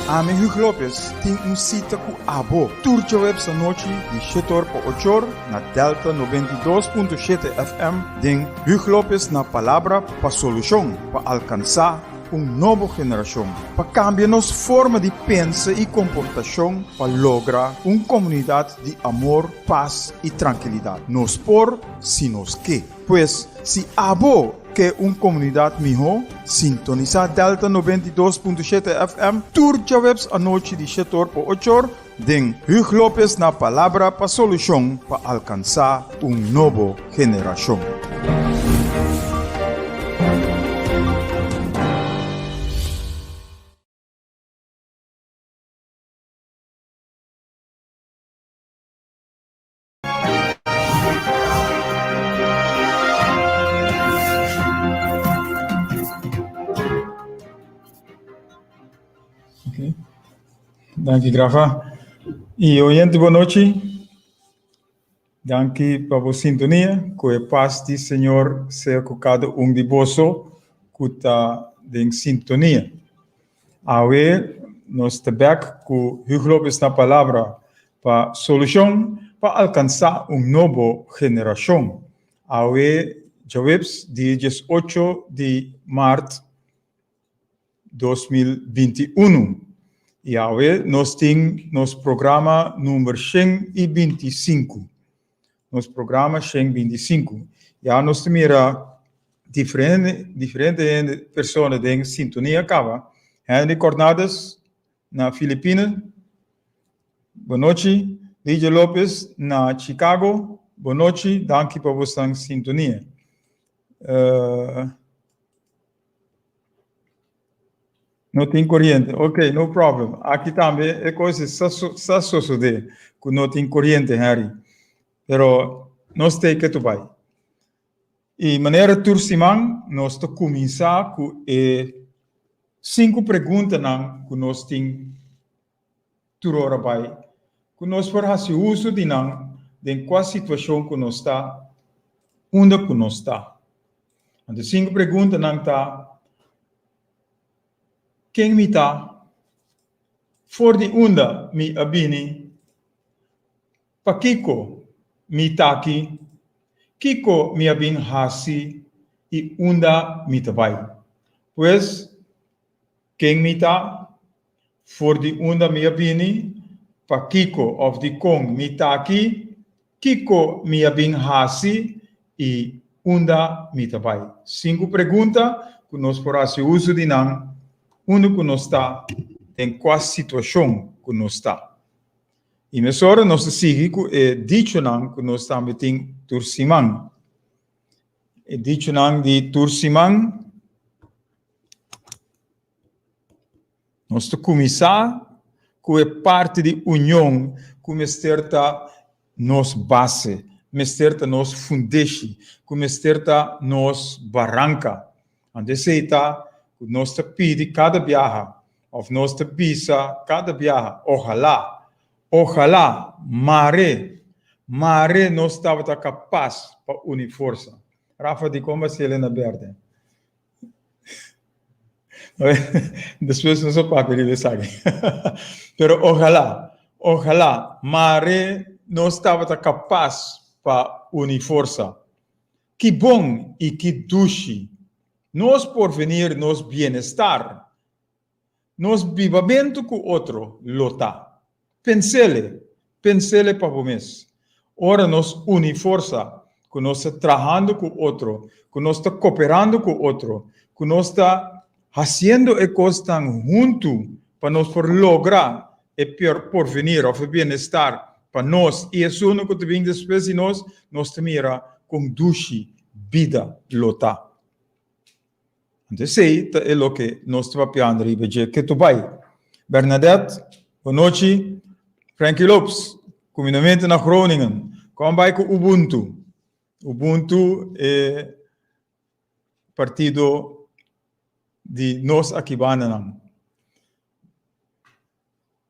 Ami Hugo Lopez tin un sita ku abo tur djaweps anochi di shetor pa ochor na Delta 92.7 FM den Hugo Lopez na Palabra pa Solushon pa alkansá un nobo generashon, pa kambia nos forma di pensa i komportashon pa logra un komunidat di amor, pas i trankilidat. Nos por si nos ke. Pues, si abo ke un komunidat mihó, sintonisá Delta 92.7 FM tur djaweps anochi di shetor pa ochor den Huug Lopez na Palabra pa Solushon pa alkansá un nobo generashon. Okay. Danki, Grafa. I oyente, bon nochi. Danki pa bo sintonia. Ku e pas di Señor sea ku kada un di boso ku ta den sintonia. Awe nos ta bek ku Hugo Lopez na palabra pa solushon pa alkansá un nobo generashon. Awe djaweps di 18 di mart 2021 i awe nos tin nos programa number 125. Nos programa 125. Ya nos ta mira diferente diferente hende persona den sintonia kaba. Henry Cornades na Filipina. Bon nochi. Lidia Lopez na Chicago. Bon nochi. Danki pa bosan sintonia. Uh, No tin koriente. Ok, no problem. Aki tambe e kos sa, sa sosodé ku no tin koriente, Henry. Pero nos tei ke tu bai. I manera tur siman nos ta kuminsá ku e sinku preguntanan ku nos tin tur ora bai, ku nos por hasi uso di nan den kua situashon ku nos ta, unda ku nos ta. Anto e sinku preguntanan ta, Ken mi ta? For di unda mi a bini? Pakiko mi ta aki? Kiko mi a bin hasi i unda mi ta bai? Pues, ken mi ta? For di unda mi a bini? Pakiko òf dikon mi ta aki? Kiko mi a bin hasi i unda mi ta bai? Sinku pregunta ku nos por hasi uso di nan unda ku nos ta, den kua situashon ku nos ta. I mesora nos ta sigui ku e dichonan ku nos tambe tin tur siman. E dichonan di tur siman. Nos ta kuminsá ku e parti di union ku mester ta nos base, mester ta nos fundeshi, ku mester ta nos baranka. Anto esei ta ku nos ta pidi kada biaha òf nos ta bisa kada biaha, ohalá, ohalá, mare, mare nos tabata kapas pa uni forsa. Rafa, dikon bo a sele na bèrdè? Despues nos a papia riba esaki. Pero ojalá, ojalá, mare nos tabata kapas pa uni forsa. Ki bon i ki dushi nos porvenir, nos bienestar, Nos bibamentu ku otro lo ta. Pens'ele, pens'ele pa bo mes. Ora nos uni forsa, ku nos ta trahando ku otro, ku nos ta koperando ku otro, ku nos ta hasiendo e kosnan huntu pa nos por logra e porvenir òf e bienestar pa nos i esunnan ku ta bin despues di nos, nos ta mira kon dushi bida lo ta. Anto esei ta e loke nos ta papiando riba dje ketu bai. Bernadette, bonochi. Frankie Lopes, kumindamentu na Groningen. Kon bai ku Ubuntu? Ubuntu e partido di nos akibandanan.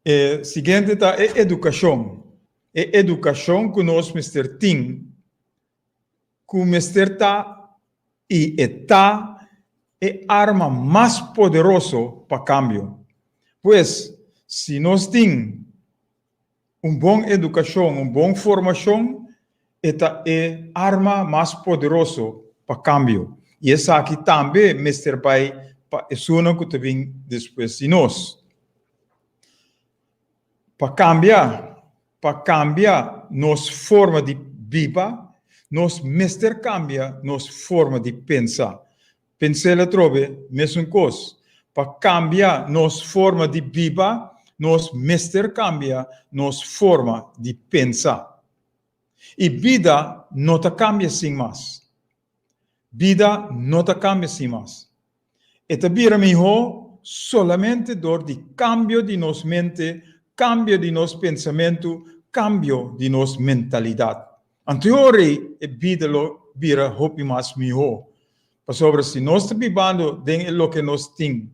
E siguiente ta e edukashon. E edukashon ku nos mester tin ku mester ta i e ta e arma mas poderoso pa kambio. Pues, Si nos tin un bon edukashon, un bon formashon, e ta e arma mas poderoso pa kambio. I esaki tambe mester bai pa esunnan ku ta bin despues di nos. Pa kambia, pa kambia nos forma di biba, nos mester kambia nos forma di pensa. Pens'el atrobe mesun kos. Pa kambia nos forma di biba, nos mester kambia nos forma di pensa. I bida no ta kambia sin mas. Bida no ta kambia sin mas. E ta bira mihó solamente dor di kambio di nos mente, kambio di nos pensamentu, kambio di nos mentalidat. Anto e ora ei e bida lo bira hopi mas mihó. Pasobra si nos ta bibando den e loke nos tin,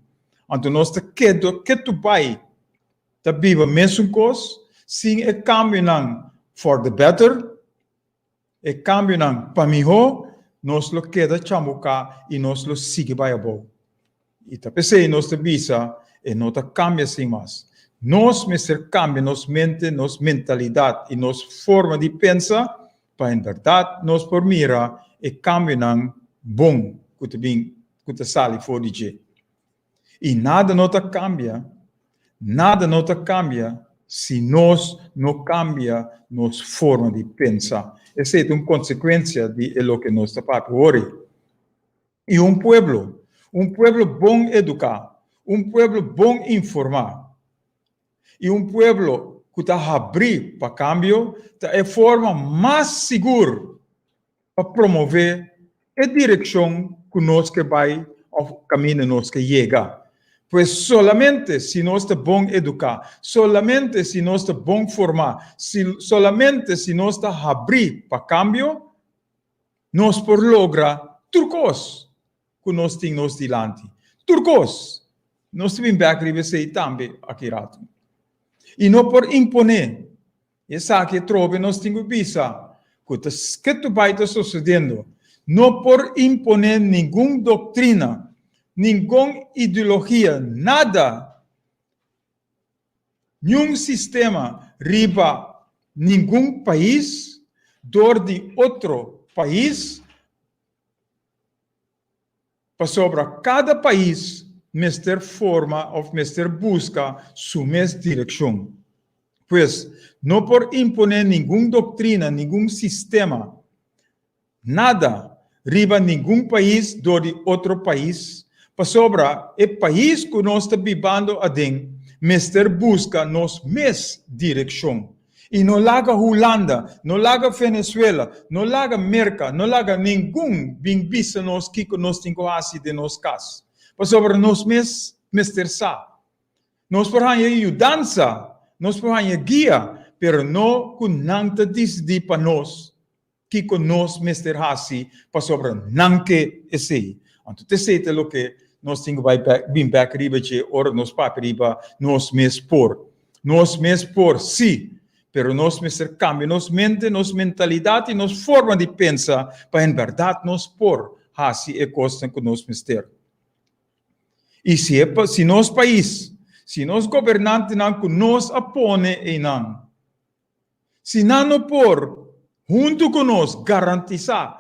anto nos ta kedo ketu bai ta biba mesun kos sin e kambionan for the better, e kambionan pa mihó, nos lo keda chambuká i nos lo sigui bai abou. I ta p'esei nos ta bisa e no ta kambia sin mas. Nos mester kambia nos mente, nos mentalidat i nos forma di pensa pa en bèrdat nos por mira e kambionan bon ku ta bin ku ta sali for di dje. I nada no ta kambia, nada no ta kambia si nos no kambia nos forma di pensa. Esei ta un konsekuensia di e loke nos ta papia hori. I un pueblo, un pueblo bon eduká, un pueblo bon informá i un pueblo ku ta habrí pa kambio ta e forma mas sigur pa promové e direkshon ku nos ke bai òf kaminda nos ke yega. Pues solamente si nos ta bon eduká, solamente si nos ta bon formá, si solamente si nos ta habrí pa kambio, Nos por logra tur kos ku nos tin nos dilanti. Tur kos! Nos ta bin bèk riba esei tambe aki ratu. I no por imponé. Esaki atrobe nos tin ku bisa ku ta sketu bai ta sosediendo. No por imponé ningun doktrina, ningun ideologia, nada! Niun sistema riba ningun pais dor di otro pais, pasobra kada pais mester forma of mester buska su mes direkshon. Pues, no por imponé ningun doktrina, ningun sistema Nada riba ningun pais dor di otro pais, pasobra e pais ku nos ta bibando aden mester buska nos mes direkshon. I no laga Hulanda, no laga Venezuela, no laga Merka, no laga ningun bin bisa nos kiko nos tin ku hasi den nos kas, pasobra nos mes mester sa. Nos por haña yudansa, nos por haña guia, pero no ku nan ta disidí pa nos. Kiko nos mester hasi pasobra nan ke esei? Anto ta esei ta loke nos tin ku bai bek, bin bek riba dje ora nos papia riba nos mes por. Nos mes por, sí, pero nos mester kambia nos mente, nos mentalidat i nos forma di pensa pa en bèrdat nos por hasi e kosnan ku nos mester. I si e, si nos pais, si nos gobernantenan ku nos a pone einan, Si nan no por, huntu ku nos, garantisá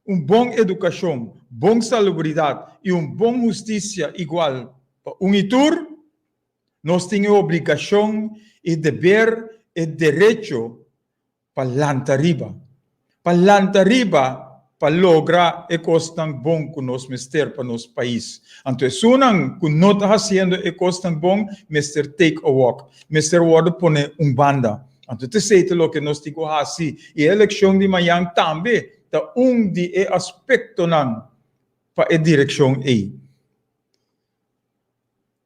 un bon edukashon, bon salubridat i un bon hustisia igual pa un i tur, nos tin e obligashon, e deber, e derecho pa lanta riba. Pa lanta riba pa logra e kosnan bon ku nos mester pa nos pais. Anto esunnan ku no ta hasiendo e kosnan bon mester take a walk, mester wòrdu pone un banda. Anto t'esei ta loke nos tin ku hasi i e elekshon di mañan tambe ta un di e aspektonan pa e direkshon ei.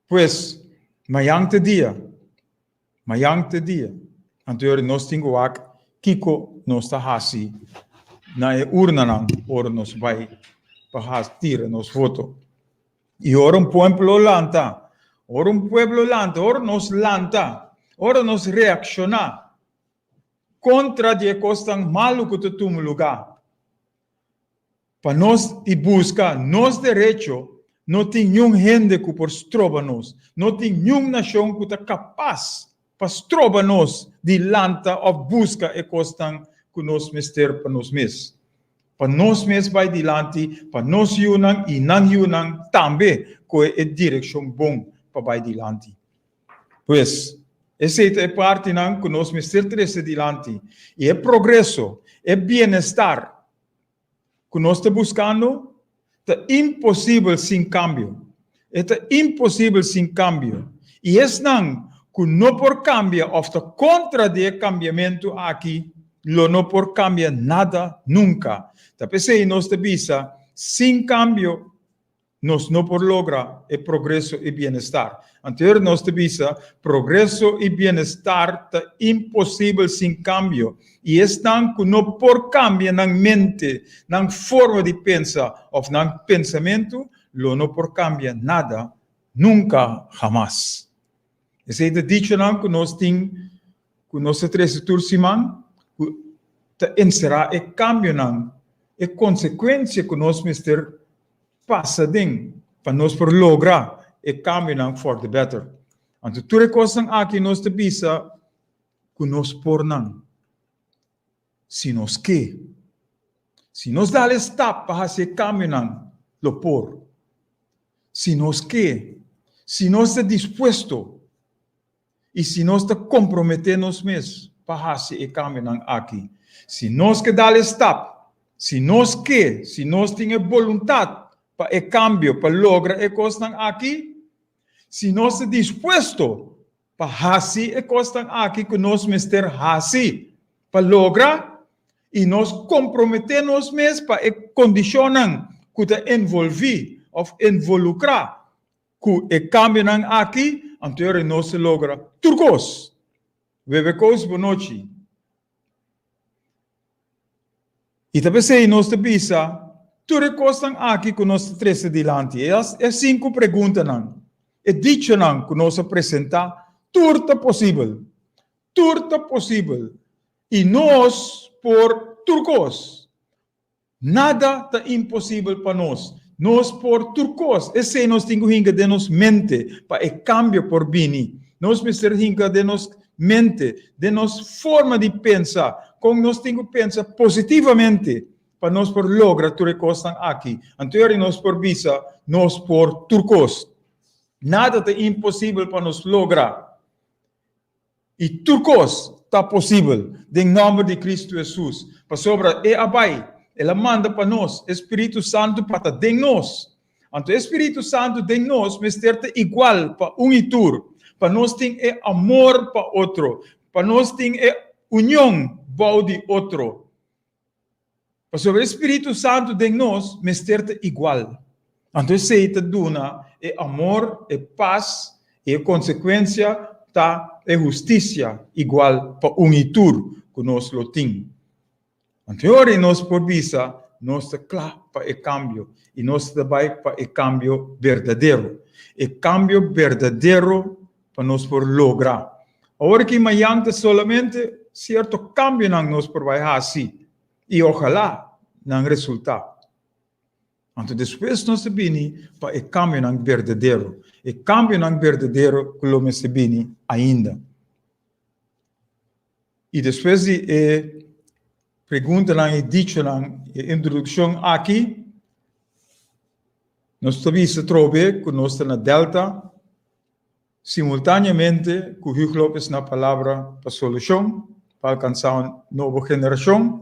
Pues, mañan ta dia. Mayan te dia. Anto yori nos tin ku wak kiko nos ta hasi na e urnanan ora nos bai pa has tira nos voto. I ora un pueblo lanta, ora un pueblo lanta, ora nos lanta, ora nos reakshoná kontra di e kosnan malu ku ta tuma lugá, pa nos i buska nos derecho. No tin niun hende ku por stroba nos. No tin niun nashon ku ta kapas pa stroba nos di lanta òf buska e kosnan ku nos mester pa nos mes. Pa nos mes bai dilanti, pa nos yunan i nan yunan tambe kohe e direkshon bon pa bai dilanti. Pues, esei ta e partinan ku nos mester trese dilanti i e progreso, e bienestar ku nos ta buskando ta imposibel sin kambio. E ta imposibel sin kambio. I esnan ku no por kambia òf ta kontra di e kambiamentu aki lo no por kambia nada nunka. Ta p'esei nos ta bisa, sin kambio Nos no por logra e progreso i bienestar. Anterior nos ta bisa, progreso i bienestar ta imposibel sin kambio, i esnan ku no por kambia nan mente, nan forma di pensa òf nan pensamentu, lo no por kambia nada nunka hamas. Esei ta dichonan ku nos tin ku nos ta trese tur siman ku ta enserá e kambionan, e konsekuensia ku nos mester pasa den pa nos por logra e kambionan for the better. Anto tur e kosnan aki nos ta bisa ku nos por nan si nos ke. Si nos dal e stap pa hasi e kambionan, lo por. Si nos ke, si nos ta dispuesto I si nos ta komprometé nos mes pa hasi e kambionan aki, si nos ke dal e stap, si nos ke, si nos tin e boluntat pa e kambio, pa logra e kosnan aki, si nos ta dispuesto pa hasi e kosnan aki ku nos mester hasi pa logra, i nos komprometé nos mes pa e kondishonnan ku ta envolví òf involukrá Ku e kambionan aki, anto ora nos ta logra tur kos. Bebe kos bonochi. I ta p'esei nos ta bisa tur e kosnan aki ku nos ta trese dilanti, e sinku preguntanan, e dichonan ku nos a presentá, tur ta posibel. Tur ta posibel. I nos por tur kos. Nada ta imposibel pa nos. Nos por tur kos. Esei nos tin ku hinka den nos mente pa e kambio por bini. Nos mester hinka den nos mente, den nos forma di pensa, kon nos tin ku pensa positivamente pa nos por logra tur e kosnan aki. Anto yori nos por bisa, nos por tur kos. Nada ta imposibel pa nos logra. I tur kos ta posibel den nòmber di Kristu Hesus, pasobra E a bai, El a manda pa nos e Spiritu Santu pa ta den nos. Anto e Spiritu Santu den nos mester ta igual pa un i tur, pa nos tin e amor pa otro, pa nos tin e union bou di otro. Pasobra e Spiritu Santu den nos mester ta igual. Anto esei ta duna e amor, e pas i e konsekuensia ta e hustisia igual pa un i tur ku nos lo tin. Anto e ora ei nos por bisa nos ta kla pa e kambio i nos ta bai pa e kambio berdadero. E kambio berdadero pa nos por logra. Awor ki mayan ta solamente sierto kambionan nos por bai hasi i ojalá nan resultá. Anto despues nos ta bini pa e kambionan berdadero, e kambionan berdadero ku lo mester bini ainda. I despues di e preguntanan i dichonan, e introdukshon aki, nos ta bisa trobe ku nos ta na Delta, Simultáneamente ku Huug Lopez na palabra pa solushon pa alkansá un nobo generashon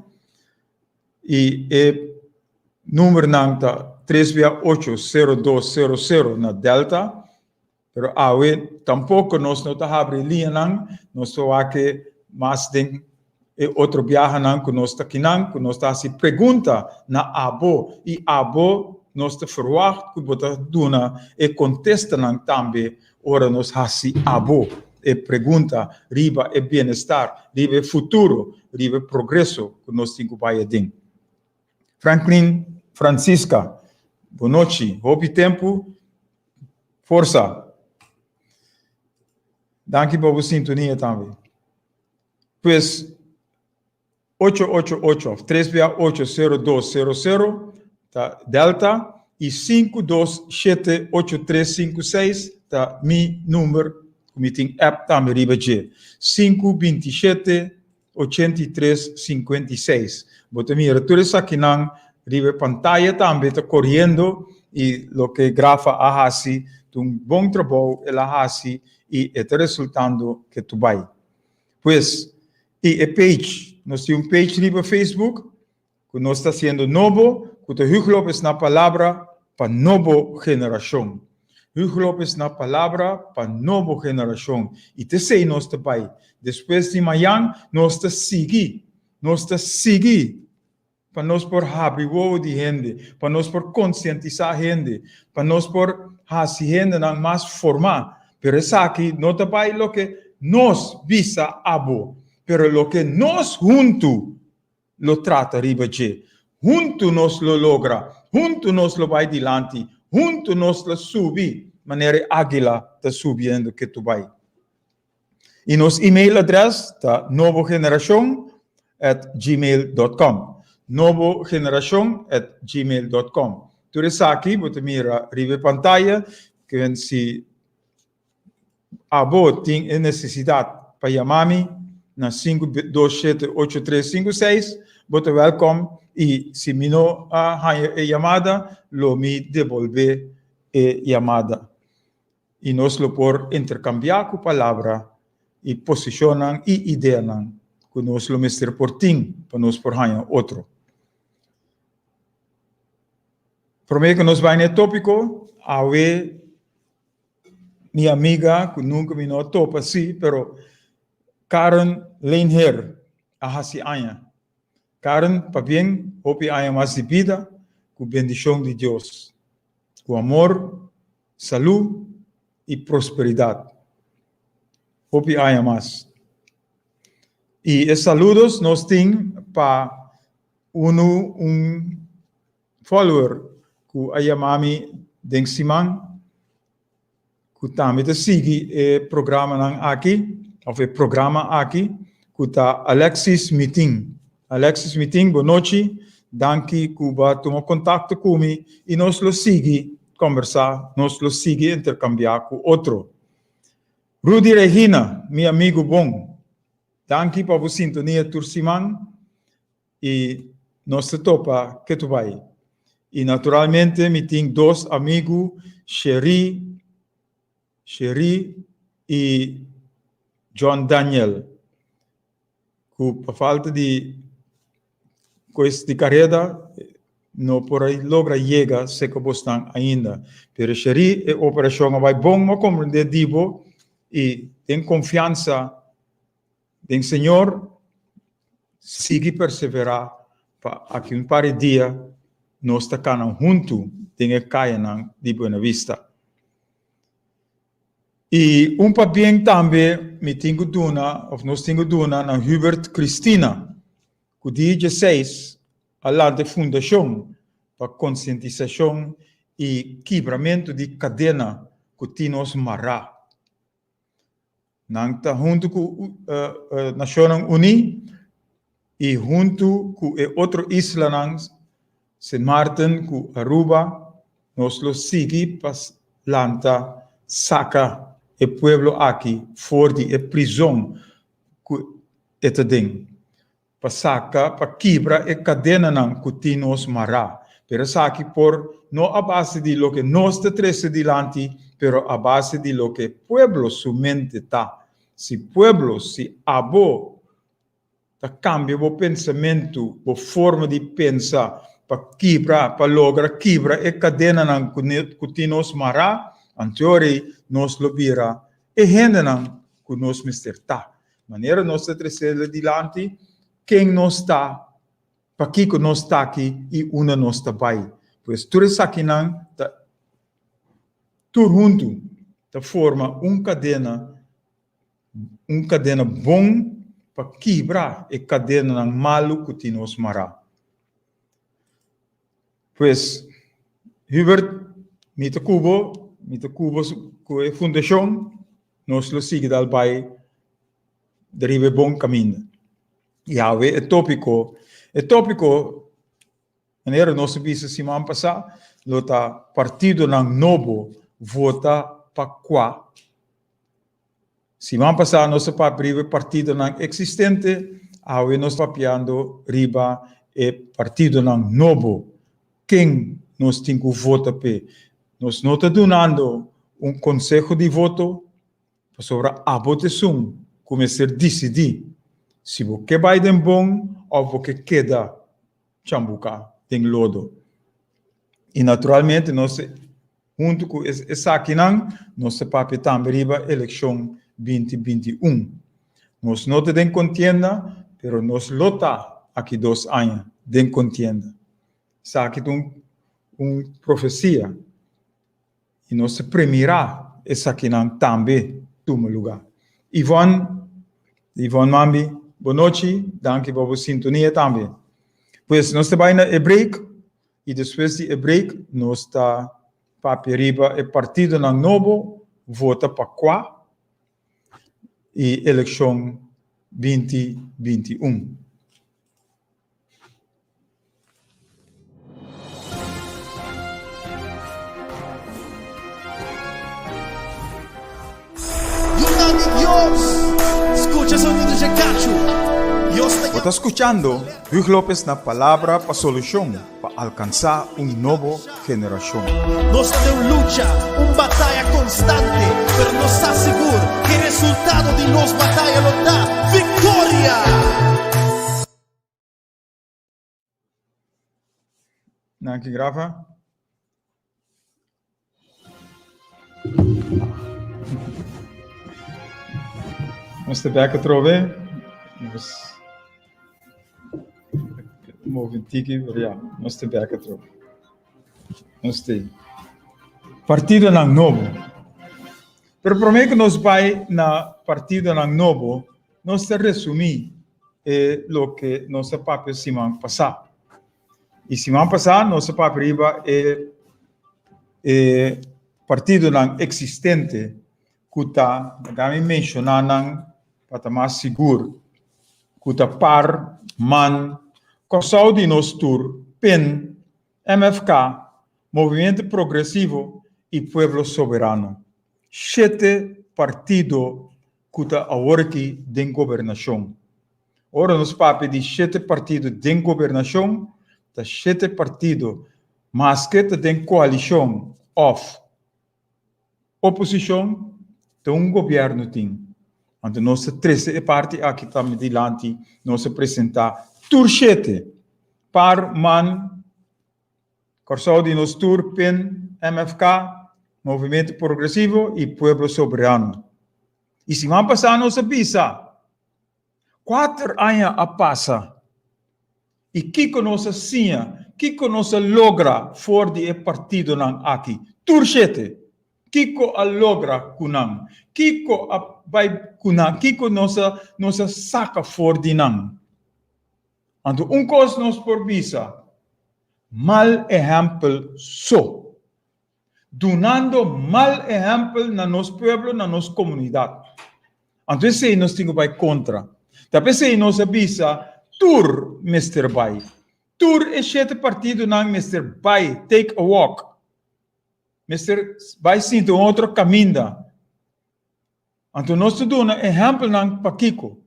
i e numbernan ta tres bia ocho sero dos sero sero na Delta, pero awe tampoko nos no ta habri liñanan, nos ta wak mas den e otro biahanan ku nos ta kinan, ku nos ta hasi pregunta na abo i abo nos ta ferwagt ku bo ta duna e kontestanan tambe ora nos hasi abo e pregunta riba e bienestar, riba e futuro, riba e progreso ku nos tin ku bai aden. Franklin Francisca, bonochi, hopi tempu, forsa. Danki pa bo sintonia tambe. Pues ocho ocho ocho of tres bia ocho sero dos sero sero ta Delta. I 5278356 ta mi number ku mi tin app tambe riba dje. 527 8356. Bo ta mira tur esakinan riba e pantaya tambe ta koriendo i loke Grafa a hasi ta un bon trabou el a hasi i e ta resultando ke tu bai. Pues i e page, nos tin un page riba Facebook ku nos ta hasiendo nobo ku ta Huug Lopez na palabra pa nobo generashon. Huug Lopez na palabra pa nobo generashon i ta esei nos ta bai. Despues di mayan nos ta sigui, nos ta sigui pa nos por habri wowo di hende, pa nos por konsientisá hende, pa nos por hasi hendenan mas formá. Pero esaki no ta bai loke nos bisa abo, pero loke nos huntu lo trata riba dje. Huntu nos lo logra, huntu nos lo bai dilanti, huntu nos lo subi manera e águila ta subiendo ketu bai. I nos email adres ta nobogeneracion at gmail dot com. Nobogeneracion at gmail dot com. Tur esaki bo ta mira riba e pantaya, ken si Abo tin e nesesidat pa yama mi na 5278356, bo ta wèlkòm i si mi no a haña e yamada, lo mi debolbé e yamada i nos lo por interkambiá ku palabra i posishonnan i ideanan ku nos lo mester por tin pa nos por haña otro. Promé ku nos bai na e tópiko, awe Mi amiga ku nunka mi no a topa si, pero Karen Leenheer a hasi aña. Karen, pabien, hopi aña mas di bida ku bendishon di Dios, ku amor, salú i prosperidat. Hopi aña mas. I e saludos nos tin pa unu un Follower ku a yama mi den siman ku tambe ta sigui e programanan aki òf e programa aki ku ta Alexis Mitin. Alexis Mitin bo nochi, danki ku bo a tuma kontakto ku mi i nos lo sigui kòmbersá, nos lo sigui interkambiá ku otro. Rudy Regina, mi amigu bon, danki pa bo sintonia tur siman. I nos ta topa ketu bai. I naturalmente mi tin dos amigu, Sherry, Sherry i John Daniel, ku pa falta di koes di kareda no por a logra yega seka bosnan ainda. Pero Sherry, e operashon a bai bon, mi a komprendé di bo i den konfiansa Den Señor, sigui perseverá pa aki un par di dia nos ta kana huntu den e kayanan di Buena Vista. I un pabien tambe mi tin ku duna, òf nos tin ku duna na Hubert Cristina, ku dia dieseis a lanta e fundashon pa konsientisashon i kibramentu di kadena ku tin nos mará. Nan ta huntu ku Nashonnan Uní i huntu ku e otro islanan, Sint Maarten ku Aruba, nos lo sigui pa lanta saka e pueblo aki for di e prizon ku e ta den. Pa saka, pa kibra e kadenanan ku tin nos mará. Pero esaki por no a base di loke nos ta trese dilanti, pero a base di loke pueblo su mente ta. Si pueblo, si abo ta kambia bo pensamentu, bo forma di pensa pa kibra, pa logra kibra e kadenanan ku tin nos mará, anteori nos lo bira e hendenan ku nos mester ta. Manera nos ta tresé dilanti ken nos ta, pakiko nos ta aki i unda nos ta bai. Pues tur esakinan ta tur huntu ta forma un kadena, un kadena bon pa kibra e kadenanan malu ku tin nos mará. Pues, Hubert, mi ta ku bo, mi ta ku bo ku e fundashon. Nos lo sigui dal bai riba e bon kaminda. I awe e tópiko, e tópiko, manera nos a bisa siman pasá, lo ta partidonan nobo vota pa kua. Siman pasá nos a papia riba e partidonan eksistente, awe nos papiando riba e partidonan nobo. Ken nos tin ku vota p'e? Nos no ta dunando un konseho di voto, pasobra abo ta esun ku mester disidí si bo ke bai den bon òf bo ke keda chambuká den lodo. I naturalmente nos huntu ku esakinan nos ta papia tambe riba elekshon 2021. Nos no ta den kontienda, pero nos lo ta aki dos aña den kontienda. Esaki ta un profesia i nos ta premirá esakinan tambe tuma lugá. Yvonne, Yvonne Mambi, bonochi, danki pa bo sintonia tambe. Pues nos ta bai na e break i despues di e break nos ta papia riba e partidonan nobo, vota pa kua i elekshon 2021. Yunan di Dios, skucha sonido dje kachu. Dios ta Bo ta skuchando Huug Lopez na Palabra pa Solushon pa alkansá un nobo generashon. Nos ta den un lucha, un bataya konstante, pero nos sa sigur ku e resultado di nos bataya lo ta viktoria! Danki Grafa. Nos ta bek atrobe. Nos move un tiki, pero ya, nos ta bek atrobe. Nos ta Partidonan nobo. Pero promé ku nos bai na partidonan nobo, nos ta resumí e loke nos a papia siman pasá. I siman pasá nos a papia riba e e partidonan eksistente ku ta, laga mi menshoná nan pa ta mas sigur, ku ta par, man, Kòrsou di nos tur, pen, MFK, Movimiento Progresivo i Pueblo Soberano. Shete partido ku ta aworaki den gobernashon. Ora nos papia di shete partido den gobernashon, ta shete partido maske ta den koalishon òf oposishon, ta un gobièrnu tin. Anto nos ta trese e parti aki tambe dilanti, nos a presentá tur shete, par, man, Kòrsou di nos tur, pen, MFK, Movimiento Progresivo i Pueblo Soberano. I siman pasá nos a bisa, Kuater aña a pasa i kiko nos a siña, kiko nos a logra for di e partidonan aki? Tur shete! Kiko a logra ku nan? Kiko a bai ku nan? Kiko nos a nos a saka for di nan? Anto un kos nos por bisa, mal ehèmpel so. Dunando mal ehèmpel na nos pueblo, na nos komunidat. Anto esei nos tin ku bai kontra. Ta p'esei nos a bisa tur mester bai. Tur e shete partidonan mester bai, take a walk. Mester bai sinti un otro kaminda. Anto nos ta duna ehèmpelnan pakiko.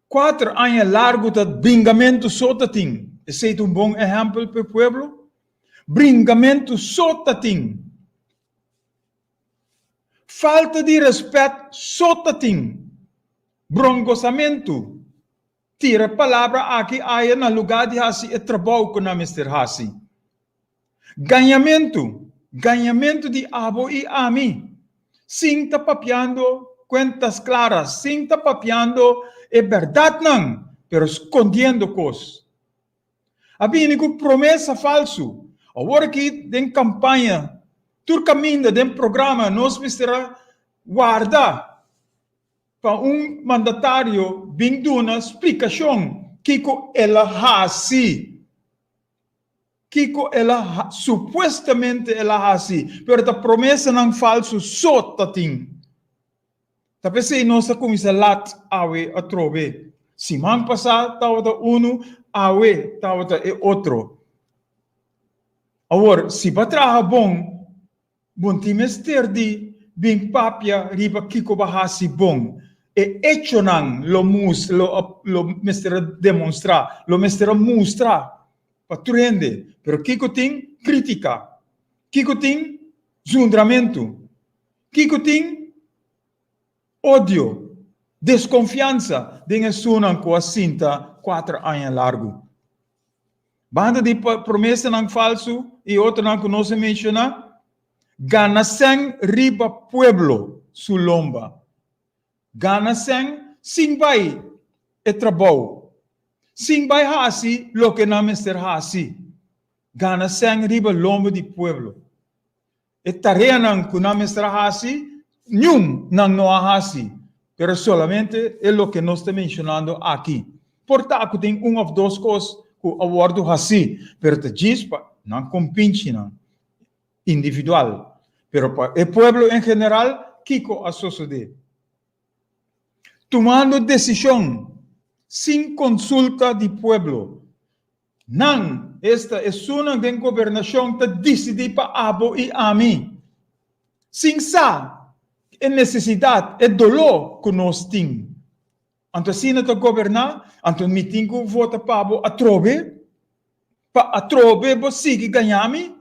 Kuater aña largu ta bringamentu so ta tin. Esei ta un bon ehèmpel pa e pueblo? Bringamentu so ta tin. Falta di rèspèt so ta tin. Brongosamentu, tira palabra aki aya na lugá di hasi e trabou ku nan mester hasi. Gañamentu, gañamentu di abo i ami, sin ta papiando cuentas claras, sin ta papiando e berdadnan, pero scondiendo cos. A bini cu promesa falsu. Awor aki den campaña, tur caminda den programa nos mester a warda pa un mandatario bin duna splicacion kico el a haci. Kiko el a supuestamente el a hasi, pero ta promesanan falsu so ta tin. Ta p'esei nos a kuminsá lat awe atrobe. Siman pasá tabata unu, awe tabata e otro. Awor, si bo a traha bon, bo no tin mester di bin papia riba kiko bo a hasi bon. E echonan lo mus lo lo mester a demonstrá, lo mester a mustra pa tur hende. Pero kiko tin? Krítika. Kiko tin? Zundramentu. Kiko tin? Odio, deskonfiansa den esunnan ku a sinta kuater aña largu. Banda di promesanan falsu i otronan ku nos a menshoná, gana sèn riba pueblo su lomba. Gana sèn sin bai e trabou, sin bai hasi loke nan mester hasi. Gana sèn riba lomba di pueblo. E tareanan ku nan mester a hasi, niun nan no a hasi, pero solamente e loke nos ta menshonando aki. Por ta ku tin un òf dos kos ku a wòrdu hasí, pero ta djis pa nan kompinchinan individual. Pero pa e pueblo en general, kiko a sosodé? Tumando desishon sin konsulta di pueblo. Nan, esta esunnan den gobernashon ta disidí pa abo i ami, sin sa e nesesidat, e doló ku nos tin. Anto asina ta goberná, anto mi tin ku vota pa bo atrobe? Pa atrobe bo sigui gaña mi?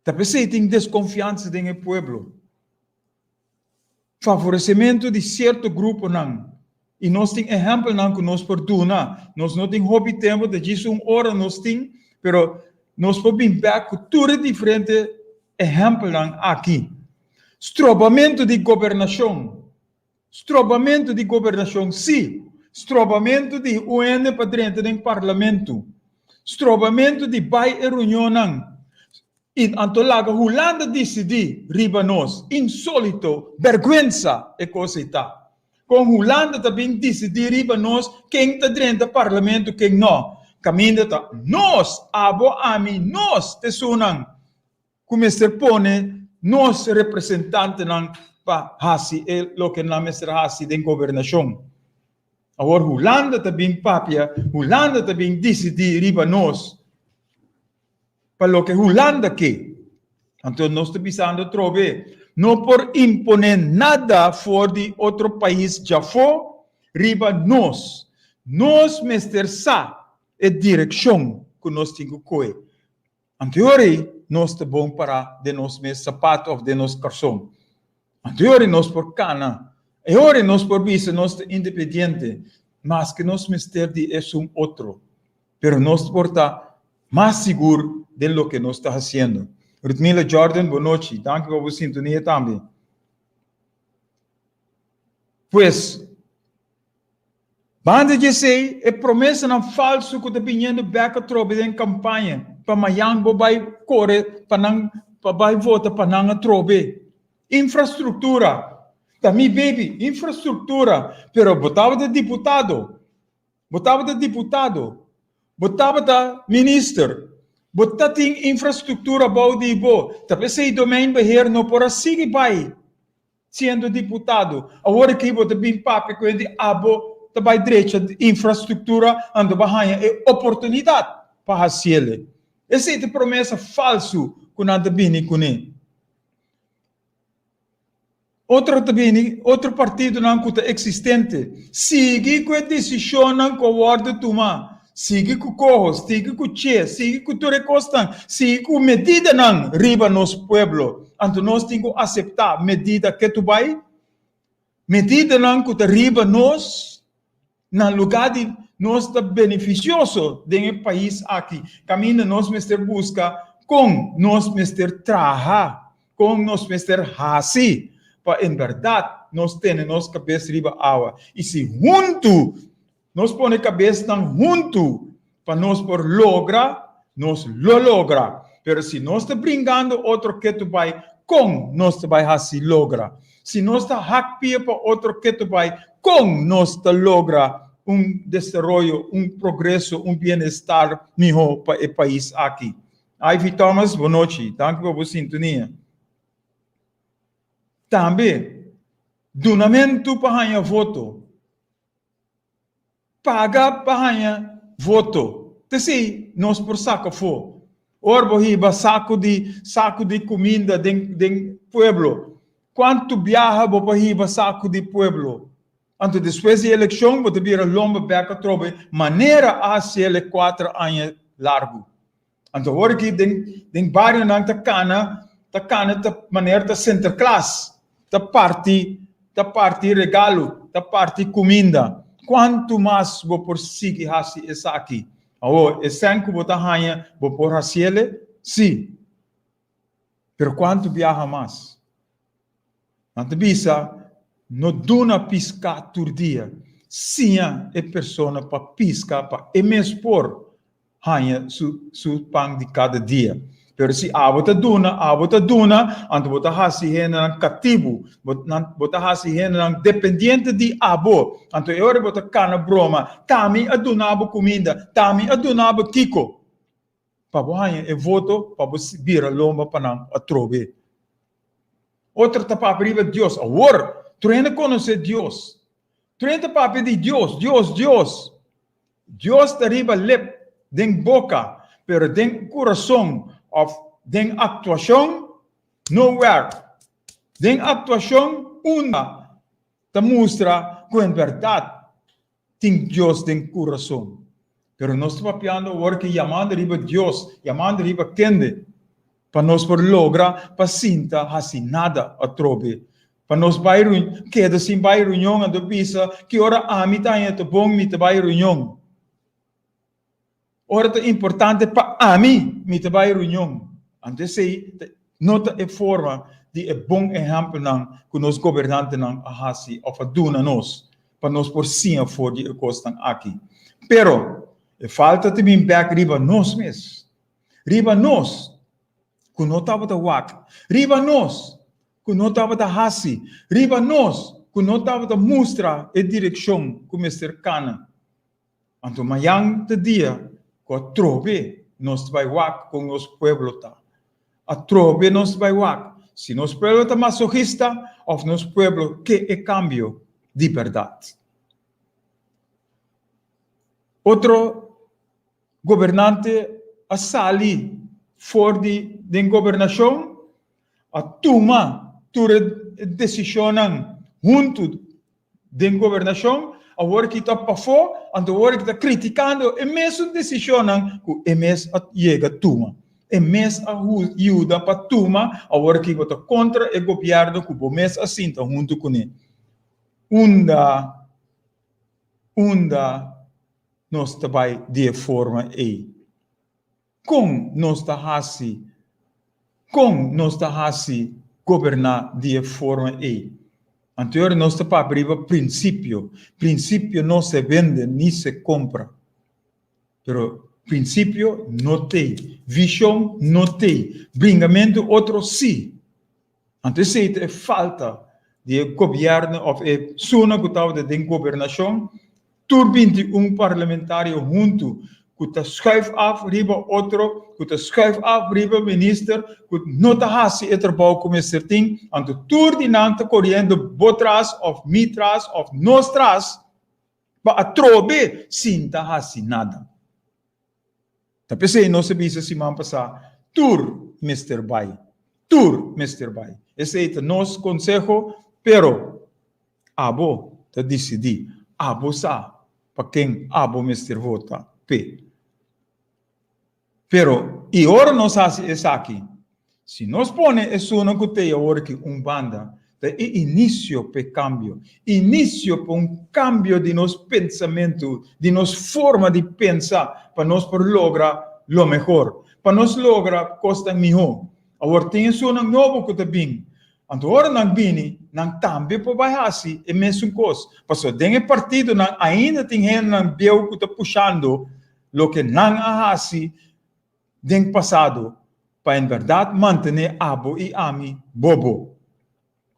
Ta p'esei tin deskonfiansa den e pueblo. Favoresementu di sierto gruponan. I nos tin ehèmpelnan ku nos por duna. Nos no tin hopi tempu, ta djis un ora nos tin, pero nos por bin bèk ku tur e diferente ehèmpelnan aki. Strobamentu di gobernashon. Strobamentu di gobernashon, sí. Strobamentu di UN pa drenta den parlamentu. Strobamentu di bai e reunionnan. I anto laga Hulanda disidí riba nos. Insólito, bèrgwensa e kos ei ta. Kon Hulanda ta bin disidí riba nos ken ta drenta parlamentu ken no. Kaminda ta nos, abo, ami, nos t'esunnan ku mester pone nos representantenan pa hasi e loke nan mester hasi den gobernashon. Awor Hulanda ta bin papia, Hulanda ta bin disidí riba nos pa loke Hulanda ke. Anto nos ta bisando atrobe, no por imponé nada for di otro pais djafó riba nos. Nos mester sa e direkshon ku nos tin ku kohe. Anteori nos ta bon pará den nos mes sapato òf den nos karson. Anteori nos por kana. E ora nos por bisa nos ta independiente, maske nos mester di esun otro. Pero nos por ta mas sigur den loke nos ta hasiendo. Rutmila Jordan, bo nochi. Danki pa bo sintonia tambe. Pues. Banda di esei, e promesanan falsu ku ta biniendo bèk atrobe den kampaña pa mayan bo bai kore pa nan pa bai vota pa nan atrobe. Infrastruktura ta mi baby, infrastruktura, pero bo tabata diputado, bo tabata diputado, bo tabata minister, bo ta tin infrastruktura bou di bo, ta p'esei Domeinbeheer no por a sigui bai. Siendo diputado, awor aki bo ta bin papia ku hende abo ta bai drecha infrastruktura anto bo a haña e oportunidat pa hasiele. Esei ta promesa falsu ku nan ta bini kuné. Otro ta bini, otro partidonan ku ta eksistente, sigui ku e desishonnan ku a wòrdu tumá. Sigui ku koho, sigui ku che, sigui ku tur e kosnan, sigui ku medidanan riba nos pueblo. Anto nos tin ku aseptá medida ketu bai, medidanan ku ta riba nos, na lugá di nos ta benefisioso den e pais aki, kaminda nos mester buska kon nos mester traha, kon nos mester hasi pa en bèrdat nos tene nos kabes riba awa. I si huntu Nos pone kabesnan huntu pa nos por logra, nos lo logra. Pero si nos ta bringando otro ketu bai, kon nos ta bai hasi logra? Si nos ta hak pia pa otro ketu bai, kon nos ta logra un desaroyo, un progreso, un bienestar mihó pa e pais aki? Ivy Thomas, bo nochi. Danki pa bo sintonia. Tambe, dunamentu pa haña voto. Paga pa haña voto. T'esei nos por saka afó. Ora bo hiba saku di saku di kuminda den den pueblo, kuantu biaha bo por hiba saku di pueblo? Anto despues di elekshon bo ta bira lomba bek atrobe manera a hasiel e kuater aña largu. Anto awor aki den den barionan ta kana ta kana ta manera ta Sinterklaas ta parti ta parti regalo ta parti kuminda. Kuantu mas bo por sigui hasi esaki? Awor e sèn ku bo ta haña bo por hasiele? Sí. Pero kuantu biaha mas? Nan ta bisa, No duna piská tur dia. Siña e persona pa piska pa e mes por haña su su pan di kada dia. Pero si abo ta duna, abo ta duna, anto bo ta hasi hendenan katibu, bo nan bo ta hasi hendenan dependiente di abo. Anto e ora bo ta kana broma, T'ami a duna bo kuminda, t'ami a duna bo kiko. Pa bo haña e voto pa bo bira lomba pa nan atrobe. Otro ta papia riba Dios. Awor, tur hende konosé Dios. Tur hende ta papia di Dios, Dios, Dios. Dios ta riba lep, den boka, pero den kurason òf den aktuashon, nowhere. Den aktuashon unda ta mustra ku en bèrdat tin Dios den kurason. Pero nos ta papiando awor ki yamando riba Dios, yamando riba kende pa nos por logra pa sinta hasi nada atrobe. Pa nos bai keda sin bai reunion anto bisa ki ora ami ta haña ta bon mi ta bai reunion. Ora ta importante pa ami mi ta bai reunion. Anto esei no ta e forma di e bon ehèmpelnan ku nos gobernantenan a hasi òf a duna nos pa nos por siña for di e kosnan aki. Pero e falta ta bin bèk riba nos mes. Riba nos ku no tabata wak. Riba nos ku no tabata hasi. Riba nos ku no tabata mustra e direkshon ku mester kana. Anto mayan ta dia ku atrobe nos ta bai wak kon nos pueblo ta. Atrobe nos ta bai wak si nos pueblo ta masohista òf nos pueblo ke e kambio di bèrdat. Otro gobernante a sali for di den gobernashon, a tuma tur e desishonnan huntu den gobernashon, awor ki ta pafó, anto awor ki ta kritikando e mesun desishonnan ku e mes a yega tuma. E mes a yuda pa tuma, awor ki bo ta kontra e gobièrnu ku bo mes a sinta huntu kuné. Unda, unda nos ta bai di e forma ei? Kon nos ta hasi? Kon nos ta hasi goberná di e forma ei? Anterior nos ta papia riba prinsipio. Prinsipio no se bende ni se kompra. Pero prinsipio no t'ei. Vishon no t'ei. Bringamentu otro sí. Anto esei ta e falta di e gobièrnu òf e suna ku tabata den gobernashon, tur 21 parlamentario huntu ku ta schuif af riba otro, ku ta schuif af riba minister, ku no ta hasi e trabou ku mester tin, anto tur di nan ta koriendo bo tras òf mi tras òf nos tras pa atrobe sin ta hasi nada. Ta p'esei nos a bisa siman pasá, tur mester bai. Tur mester bai. Esei ta nos konseho, pero abo ta disidí. Abo sa pa ken abo mester vota p'e. Pero, i ora nos hasi esaki, Si nos pone esunnan ku t'ei awor aki un banda, ta e inisio p'e kambio, inisio pa un kambio di nos pensamentu, di nos forma di pensa pa nos por logra lo mehor, pa nos logra kosnan mihó. Awor tin esunnan nobo ku ta bin, anto ora nan bini, nan tambe por bai hasi e mesun kos, pasobra den e partidonan ainda tin hendenan bieu ku ta pushando loke nan a hasi den pasado pa en berdad mantené abo i ami bobo,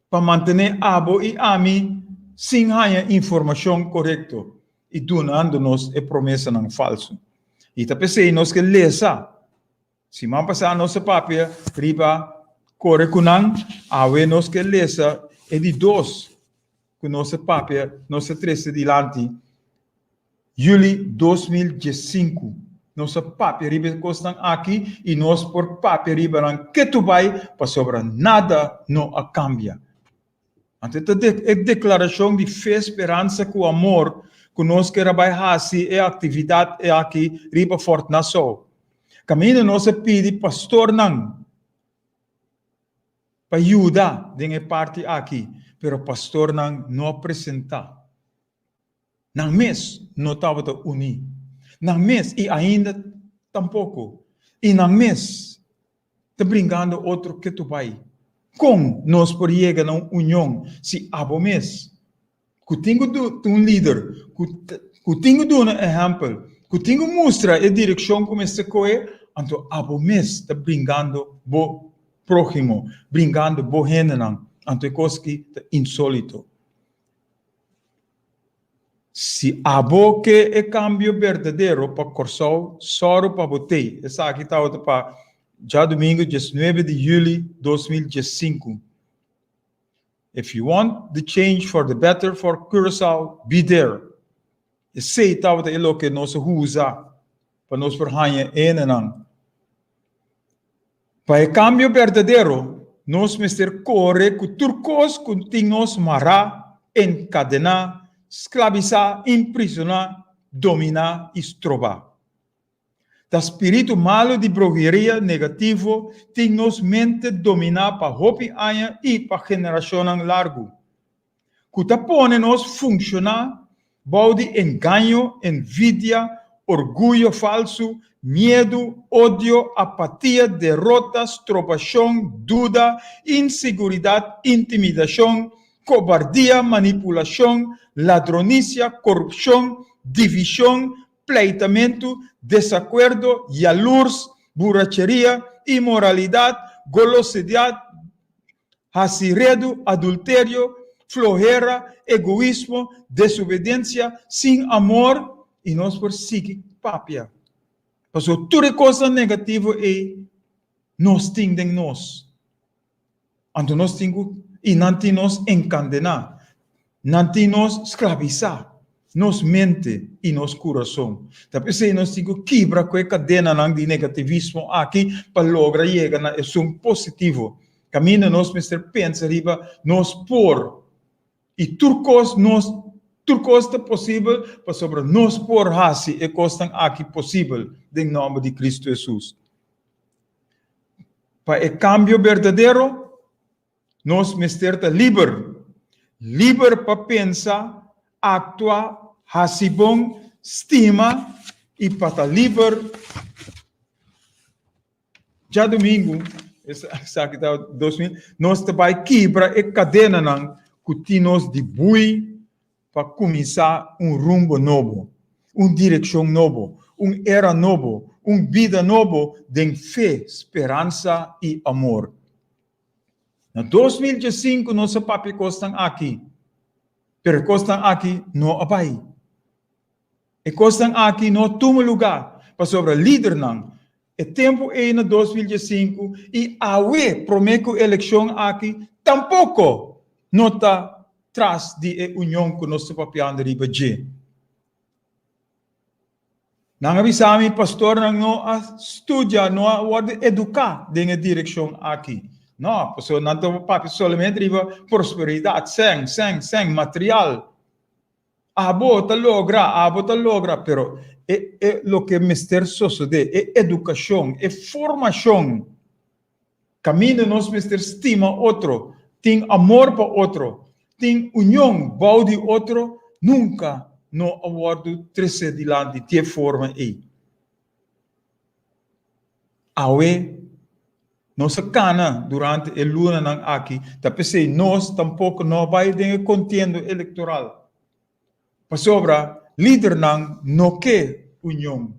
pa mantené abo i ami sin haña informashon korekto i dunando nos e promesanan falsu. I ta p'esei nos ke lesa. Siman pasá nos a papia riba kore ku nan, awe nos ke lesa e di dos ku nos a papia, nos a trese dilanti, Juli 2015. Nos a papia riba e kosnan aki i nos por papia riba nan ketu bai pasobra nada no a kambia. Anto ta e deklarashon di fe, speransa ku amor ku nos ker a bai hasi e aktividat aki riba Fort Nassau. Kaminda nos a pidi pastornan pa yuda den e parti aki, pero pastornan no a presentá. Nan mes no tabata uní. Nan mes, i ainda tampoko, i nan mes ta bringando otro ketu bai. Kon nos por yega na un union si abo mes, ku tin ku ta un lider, ku tin ku duna ehèmpel, ku tin ku mustra e direkshon ku mester kohe, anto abo mes ta bringando bo próhimo, bringando bo hendenan? Anto e kos aki ta insólito. Si abo ke e kambio berdadero pa Kòrsou, sòru pa bo tei. Esaki tabata pa djadumingu diesnuebe di yüli 2015. If you want the change for the better for Curaçao, be there. Esei tabata e loke nos a usa pa nos por haña e hendenan. Pa e kambio berdadero, nos mester kore ku tur kos ku tin nos mará, enkadená, sklabisá, imprisoná, dominá i strobá. Ta spiritu malu di bruheria negativo tin nos mente dominá pa hopi aña i pa generashonnan largu, ku ta pone nos funshoná bou di engaño, envidia, orguyo falsu, miedu, odio, apatia, derota, strobashon, duda, inseguridat, intimidashon, kobardia, manipulashon, ladronisia, korupshon, divishon, pleitamentu, desakuerdo, yalurs, buracheria, inmoralidat, golosidat, hasi redu, adulterio, flohera, egoismo, desobedensia, sin amor, i nos por sigui papia. Pasobra tur e kosnan negativo ei nos tin den nos. Anto nos tin ku, i nan tin nos enkandená, nan tin nos sklabisá, nos mente i nos kurason. Ta p'esei nos tin ku kibra ku e kadenanan di negativismo aki pa logra yega na esun positivo. Kaminda nos mester pensa riba nos por i tur kos nos tur kos ta posibel pasobra nos por hasi e kosnan aki posibel den nòmber di Kristu Hesus. Pa e kambio berdadero, nos mester ta liber, liber pa pensa, aktua, hasi bon, stima i pa ta liber. Djadumingu, esaki ta 2000, nos ta bai kibra e kadenanan ku tin nos di bui pa kuminsá un rumbo nobo, un direkshon nobo, un era nobo, un bida nobo den fe, speransa i amor. Na 2015 nos a papia e kosnan aki, pero e kosnan aki no a bai. E kosnan aki no a tuma lugá pasobra lidernan e tempu ei na 2015 i awe promé ku elekshon aki tampoko no ta tras di e union ku nos ta papiando riba dje. Nan a bisa mi pastornan no a studia, no a wòrdu eduká den e direkshon aki. No, pasobra nan ta papia solamente riba prosperidat, sèn, sèn, sèn, material. Abo ta logra, abo ta logra, pero e e loke mester sosodé, e edukashon, e formashon, kaminda nos mester stima otro, tin amor pa otro, tin union bou di otro, nunka no a wòrdu tresé dilanti di e forma ei. Awe, nos a kana durante e lunanan aki, ta p'esei nos tampoko no a bai den e kontiendo elektoral, pasobra lidernan no ke union.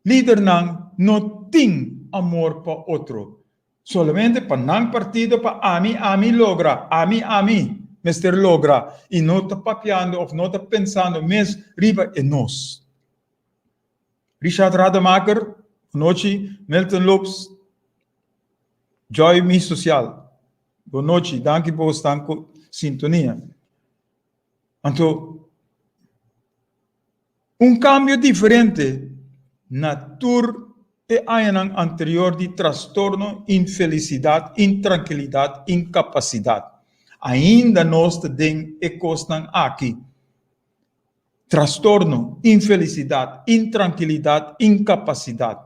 Lidernan no tin amor pa otro, solamente pa nan partido, pa ami, ami logra, ami, ami mester logra, i no ta papiando òf no ta pensando mes riba e nos. Richard Rademaker, Bonochi. Milton Lopes, Joy Mi Social, Bonochi. Danki pa bosnan ku sintonia. Anto, un kambio diferente. na tur e añanan anterior di trastorno, infelisidat, intrankilidat, inkapasidat. Ainda nos ta den e kosnan aki. Trastorno, infelisidat, intrankilidat, inkapasidat.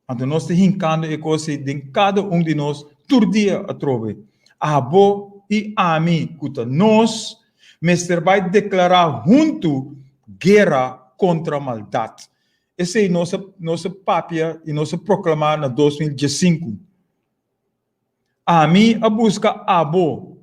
Anto nos ta hinkando e kos ei den kada un di nos tur dia atrobe. Abo i ami ku ta nos mester bai deklará huntu guera kontra maldat. Esei nos a nos a papia i nos a proklamá na 2015. Ami a buska abo,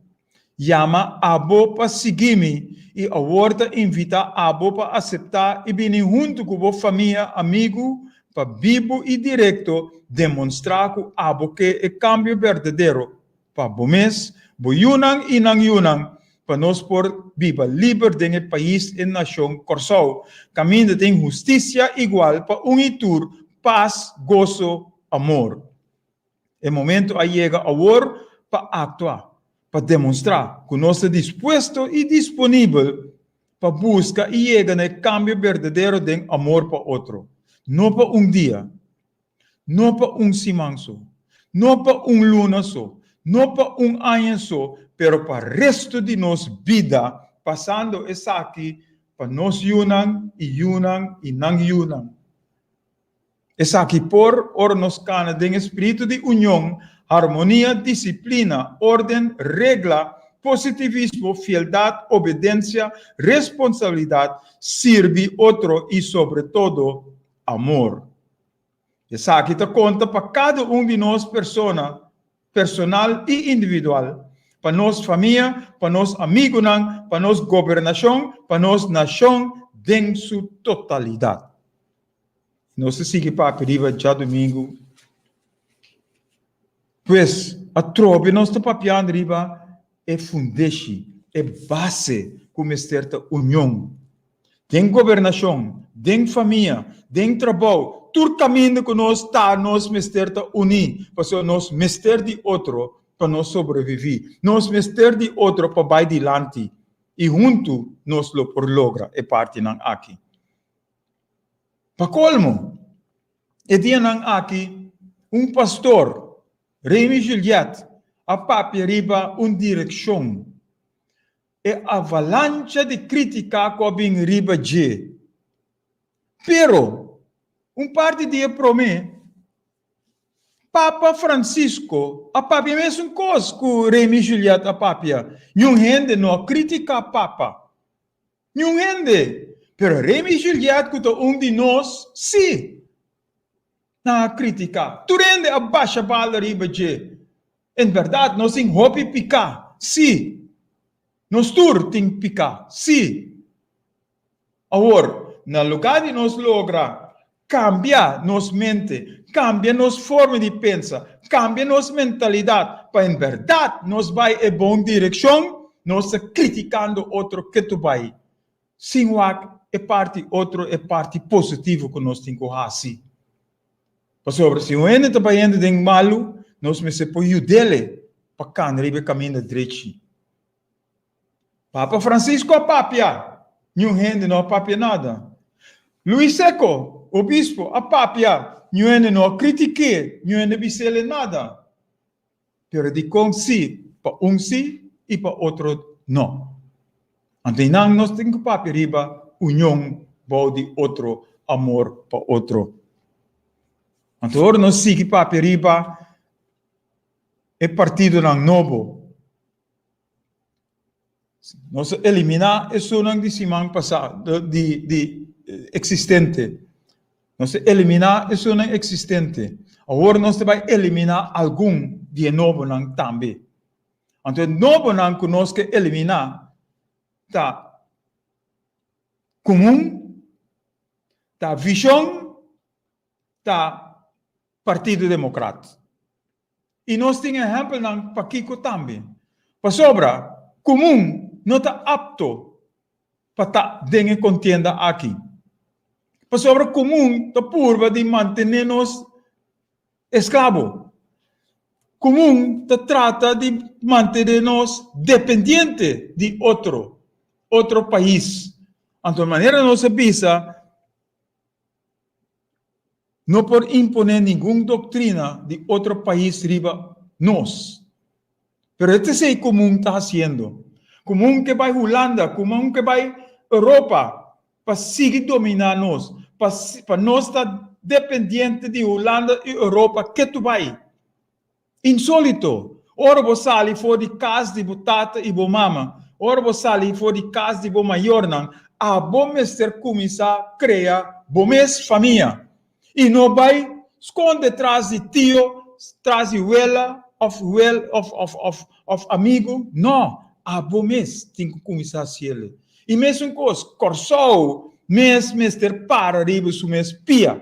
yama abo pa sigui mi i awor ta invitá abo pa aseptá i bini huntu ku bo famia, amigu, pa bibu i direkto demonstrá ku abo ke e kambio berdadero pa bo mes, bo yunan i nan yunan, pa nos por biba liber den e pais e nashon Kòrsou, kaminda tin hustisia igual pa un i tur, pas, goso, amor. E momento a yega awor pa aktua, pa demonstrá ku nos ta dispuesto i disponibel pa buska i yega na e kambio berdadero den amor pa otro. No pa un dia, no pa un siman so, no pa un luna so, no pa un aña so, pero pa resto di nos bida, pasando esaki pa nos yunan i yunan i nan yunan. Esaki por ora nos kana den e spiritu di union, harmonia, disiplina, orden, regla, positivismo, fieldat, obedensia, responsabilidat, sirbi otro i sobretodo amor. Esaki ta konta pa kada un di nos persona, personal i individual, pa nos famia, pa nos amigunan, pa nos gobernashon, pa nos nashon den su totalidat. Nos ta sigui papia riba djadumingu. Pues, atrobe nos ta papiando riba e fundeshi, e base ku mester ta union. Den gobernashon, den famia, den trabou, tur kaminda ku nos ta nos mester ta uní, pasobra nos mester di otro pa nos sobreviví. Nos mester di otro pa bai dilanti i huntu nos lo por logra e partinan aki. Pa kolmo, e dianan aki un pastor, Remy Juliet, a papia riba un direkshon. E avalancha di kritika ku a bin riba dje. Pero, un parti di e promé, Papa Francisco a papia mesun kos ku Remy Juliet a papia. Niun hende no a kritiká Papa. Niun hende! Pero Remy Juliet ku ta un di nos, sí! Nan a kritiká. Tur hende a basha bala riba dje. En bèrdat nos tin hopi piká, sí! Nos tur tin piká, sí! Awor, na lugá di nos logra kambia nos mente, kambia nos forma di pensa, kambia nos mentalidat pa en bèrdat nos bai e bon direkshon, nos ta kritikando otro ketu bai sin wak e parti otro, e parti positivo ku nos tin ku hasi. Pasobra si un hende ta bayendo den malu, nos mester por yud'é pa kana riba e kaminda drechi. Papa Francisco a papia, niun hende no a papia nada. Luis Secco, obispo, a papia, niun hende no a critik'é, niun hende bis'el nada. Pero dikon si pa un si i pa otro no? Anto einan nos tin ku papia riba union bou di otro, amor pa otro. Anto ora nos sigui papia riba e partidonan nobo, Nos a eliminá esunnan di siman pasá, di di eksistente. Nos a eliminá esunnan eksistente. Awor nos ta bai eliminá algun di e nobonan tambe. Anto e nobonan ku nos ke eliminá ta Komun, ta Vishon, ta Partido Demokrat. I nos tin ehèmpelnan pakiko tambe. Pasobra komun no ta apto pa ta den e kontienda aki. Pasobra komun ta purba di mantené nos esklabo. Komun ta trata di mantené nos dependiente di otro, otro pais. Anto manera nos a bisa. No por imponé ningun doktrina di otro pais riba nos. Pero e ta esei komun ta hasiendo. Komun ke bai Hulanda, komun ke bai Europa pa sigui dominá nos, pa pa nos ta dependiente di Hulanda i Europa ketu bai. Insólito! Ora bo sali for di kas di bo tata i bo mama, ora bo sali for di kas di bo mayornan, abo mester kuminsá krea bo mes famia. I no bai skonde tras di tio, tras di wela òf wel òf òf òf òf amigu. No, abo mes tin ku kuminsá hasiel. I mesun kos, Kòrsou mes mester para riba su mes pia.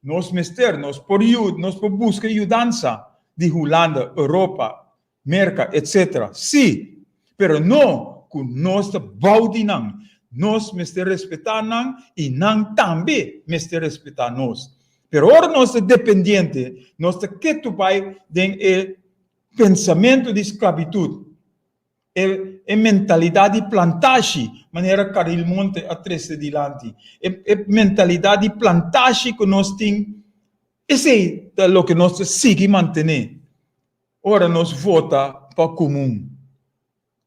Nos mester, nos por yu, nos por buska yudansa di Hulanda, Europa, Merka, etc. Sí, pero no ku nos ta bou di nan. Nos mester respetá nan i nan tambe mester respetá nos. Pero ora nos ta dependiente, nos ta ketu bai den e pensamentu di sklabitut, e e mentalidat di plantashi, manera Caril Monte a trese dilanti. E e mentalidat di plantashi ku nos tin, esei ta loke nos ta sigui mantené. Ora nos vota pa komun,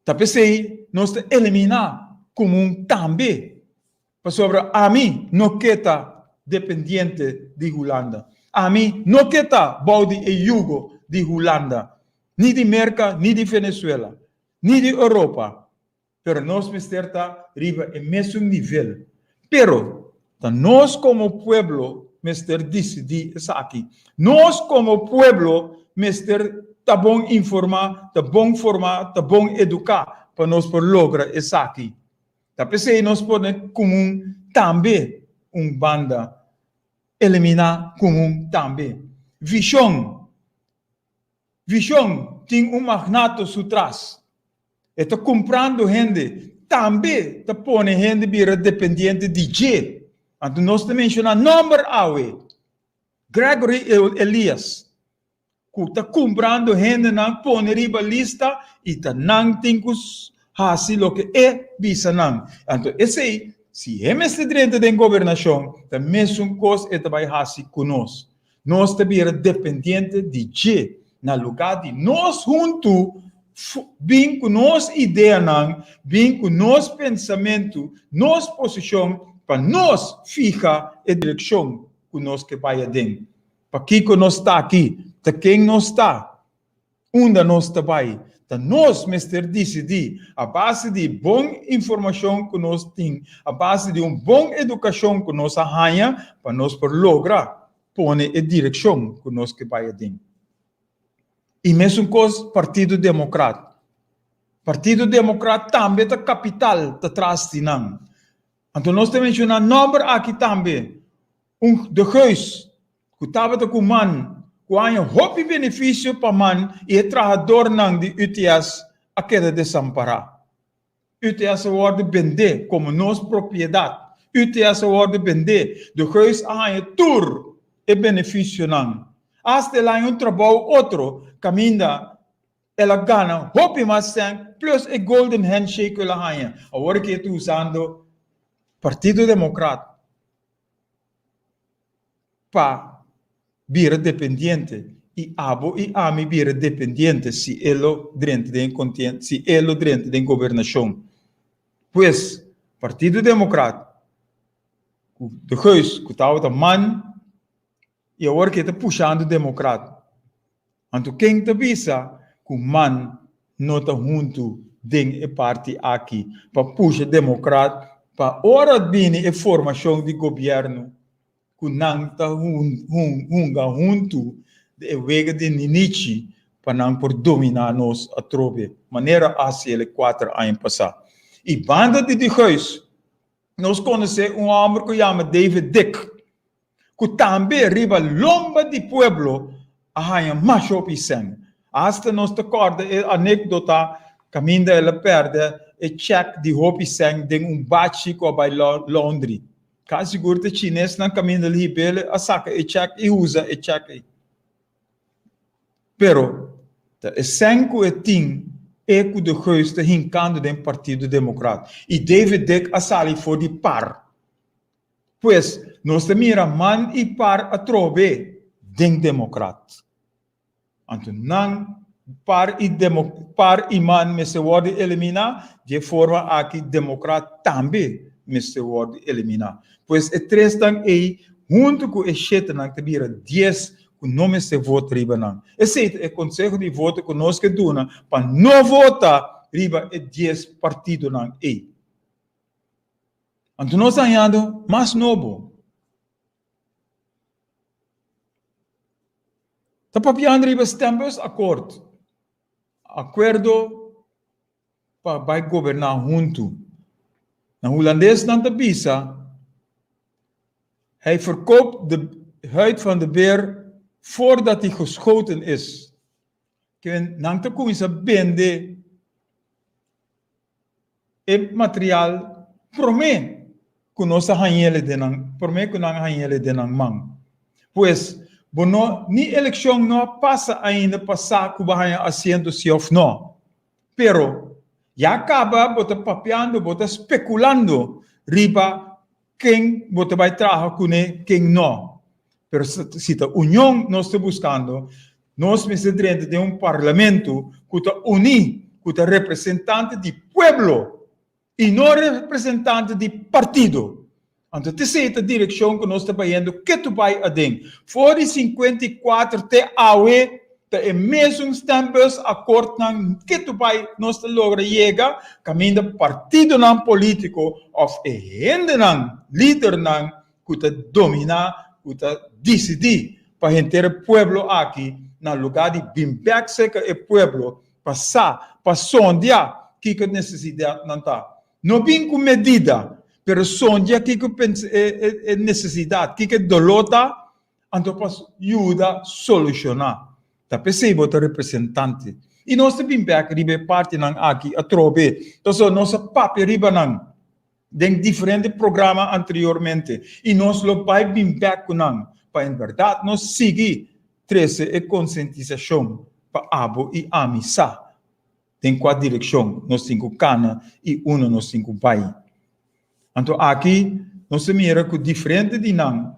ta p'esei nos ta eliminá komun tambe, pasobra ami no ke ta dependiente di Hulanda. Ami no ke ta bou di e yugo di Hulanda, ni di Merka, ni di Venezuela, ni di Europa. Pero nos mester ta riba e mesun nivel. Pero ta nos komo pueblo mester disidí esaki. Nos komo pueblo mester ta bon informá, ta bon formá, ta bon eduká pa nos por logra esaki. Ta p'esei nos pone komun tambe un banda, eliminá komun tambe. Vishon. Vishon tin un magnato su tras. E ta kumprando hende, tambe ta pone hende bira dependiente di dje. Anto nos ta menshoná nòmber awe, Gregory Elias, ku ta kumprando hendenan pone riba lista i ta nan tin ku hasi loke e bisa nan. Anto esei, si e mester drenta den gobernashon, ta mesun kos e ta bai hasi ku nos. Nos ta bira dependiente di dje na lugá di nos huntu bin ku nos ideanan, bin ku nos pensamentu, nos posishon pa nos fiha e direkshon ku nos ke bai aden. Pakiko nos ta aki? Ta ken nos ta? Unda nos ta bai? Ta nos mester disidí a base di bon informashon ku nos tin, a base di un bon edukashon ku nos a haña pa nos por logra pone e direkshon ku nos ke bai aden. I mesun kos Partido Demokrat. Partido Demokrat tambe ta kapital ta tras di nan. Anto nos ta menshoná nòmber aki tambe, un De Geus, ku tabata ku man ku haña hopi benefisio pa man i e trahadornan di UTS a keda desampará. UTS a wòrdu bendé komo nos propiedat. UTS a wòrdu bendé. De Geus a haña tur e benefisionan. Asta el haña un trabou otro kaminda El a gana hopi mas sèn plus e golden handshake ku el a haña. Awor aki e ta usando Partido Demokrat pa bira dependiente i abo i ami bira dependiente si e lo drenta den e si e lo drenta den gobernashon. Pues Partido Demokrat ku De Geus ku tabata man I awor ke ta pushando demokrat. Anto ken ta bisa ku man no ta huntu den e parti aki pa pusha demokrat pa ora bini e formashon di gobièrnu ku nan ta hunga huntu e wega di ninichi pa nan por dominá nos atrobe manera a hasi el e kuater aña pasá. I banda di De Geus nos konosé un hòmber ku yama David Dick. Ku tambe riba lomba di pueblo a haña masha hopi sèn. Asta nos ta kòrda e anekdota kaminda el a pèrdè e chèk di hopi sèn den un bachi ku a bai laundry. Kasi sigur ta chinesnan kaminda el hib'el a saka e chèk i usa e chèk ei. Pero ta e sèn ku e tin e ku De Geus ta hinkando den Partido Demokrat. I David Dick a sali for di par. Pues, nos ta mira man i par atrobe den Demokrat. Anto nan par i demo, par i man mester wòrdu eliminá, di e forma aki Demokrat tambe mester wòrdu eliminá. Pues e tresnan ei huntu ku e shetenan ta bira dies ku no mester vota riba nan. Esei ta e konseho di voto ku nos ke duna pa no vota riba e dies partidonan ei. Anto nos a hañando mas nobo. Ta papiando riba stembusakkoord, akuerdo pa bai goberná huntu. Na hulandes nan ta bisa, Hij verkoopt de huid van de beer voordat hij geschoten is. Ke nan ta kuminsá bende e material promé ku nos a hañ'el den nan, promé ku nan a hañ'el den nan man. Pues, bo no, ni elekshon no a pasa ainda pa sa ku bo a haña asiento si òf no. Pero, ya kaba bo ta papiando, bo ta spekulando riba ken bo ta bai traha kuné, ken no. Pero si ta union nos ta buskando, nos mester drenta den un parlamento ku ta uní, ku ta representante di pueblo i no representante di partido. Anto t'esei ta direkshon ku nos ta bayendo ketu bai aden. For di 54 te awe ta e mesun stembusakkoordnan ketu bai nos ta logra yega kaminda partidonan polítiko òf e hendenan, lidernan ku ta dominá, ku ta disidí pa henter e pueblo aki na lugá di bin bèk serka e pueblo pa sa, pa sondia kiko nesesidatnan ta. No bin ku medida, pero sondia kiko e nesesidat, kiko e doló ta, anto pa yuda solushoná. Ta p'esei bo ta representante. I nos ta bin bèk riba e partinan aki atrobe, pasobra nos a papia riba nan den diferente programa anteriormente i nos lo bai bin bèk ku nan pa en bèrdat nos sigui trese e konsientisashon pa abo i ami sa den kua direkshon nos tin ku kana i unda nos tin ku bai. Anto aki nos ta mira ku diferente di nan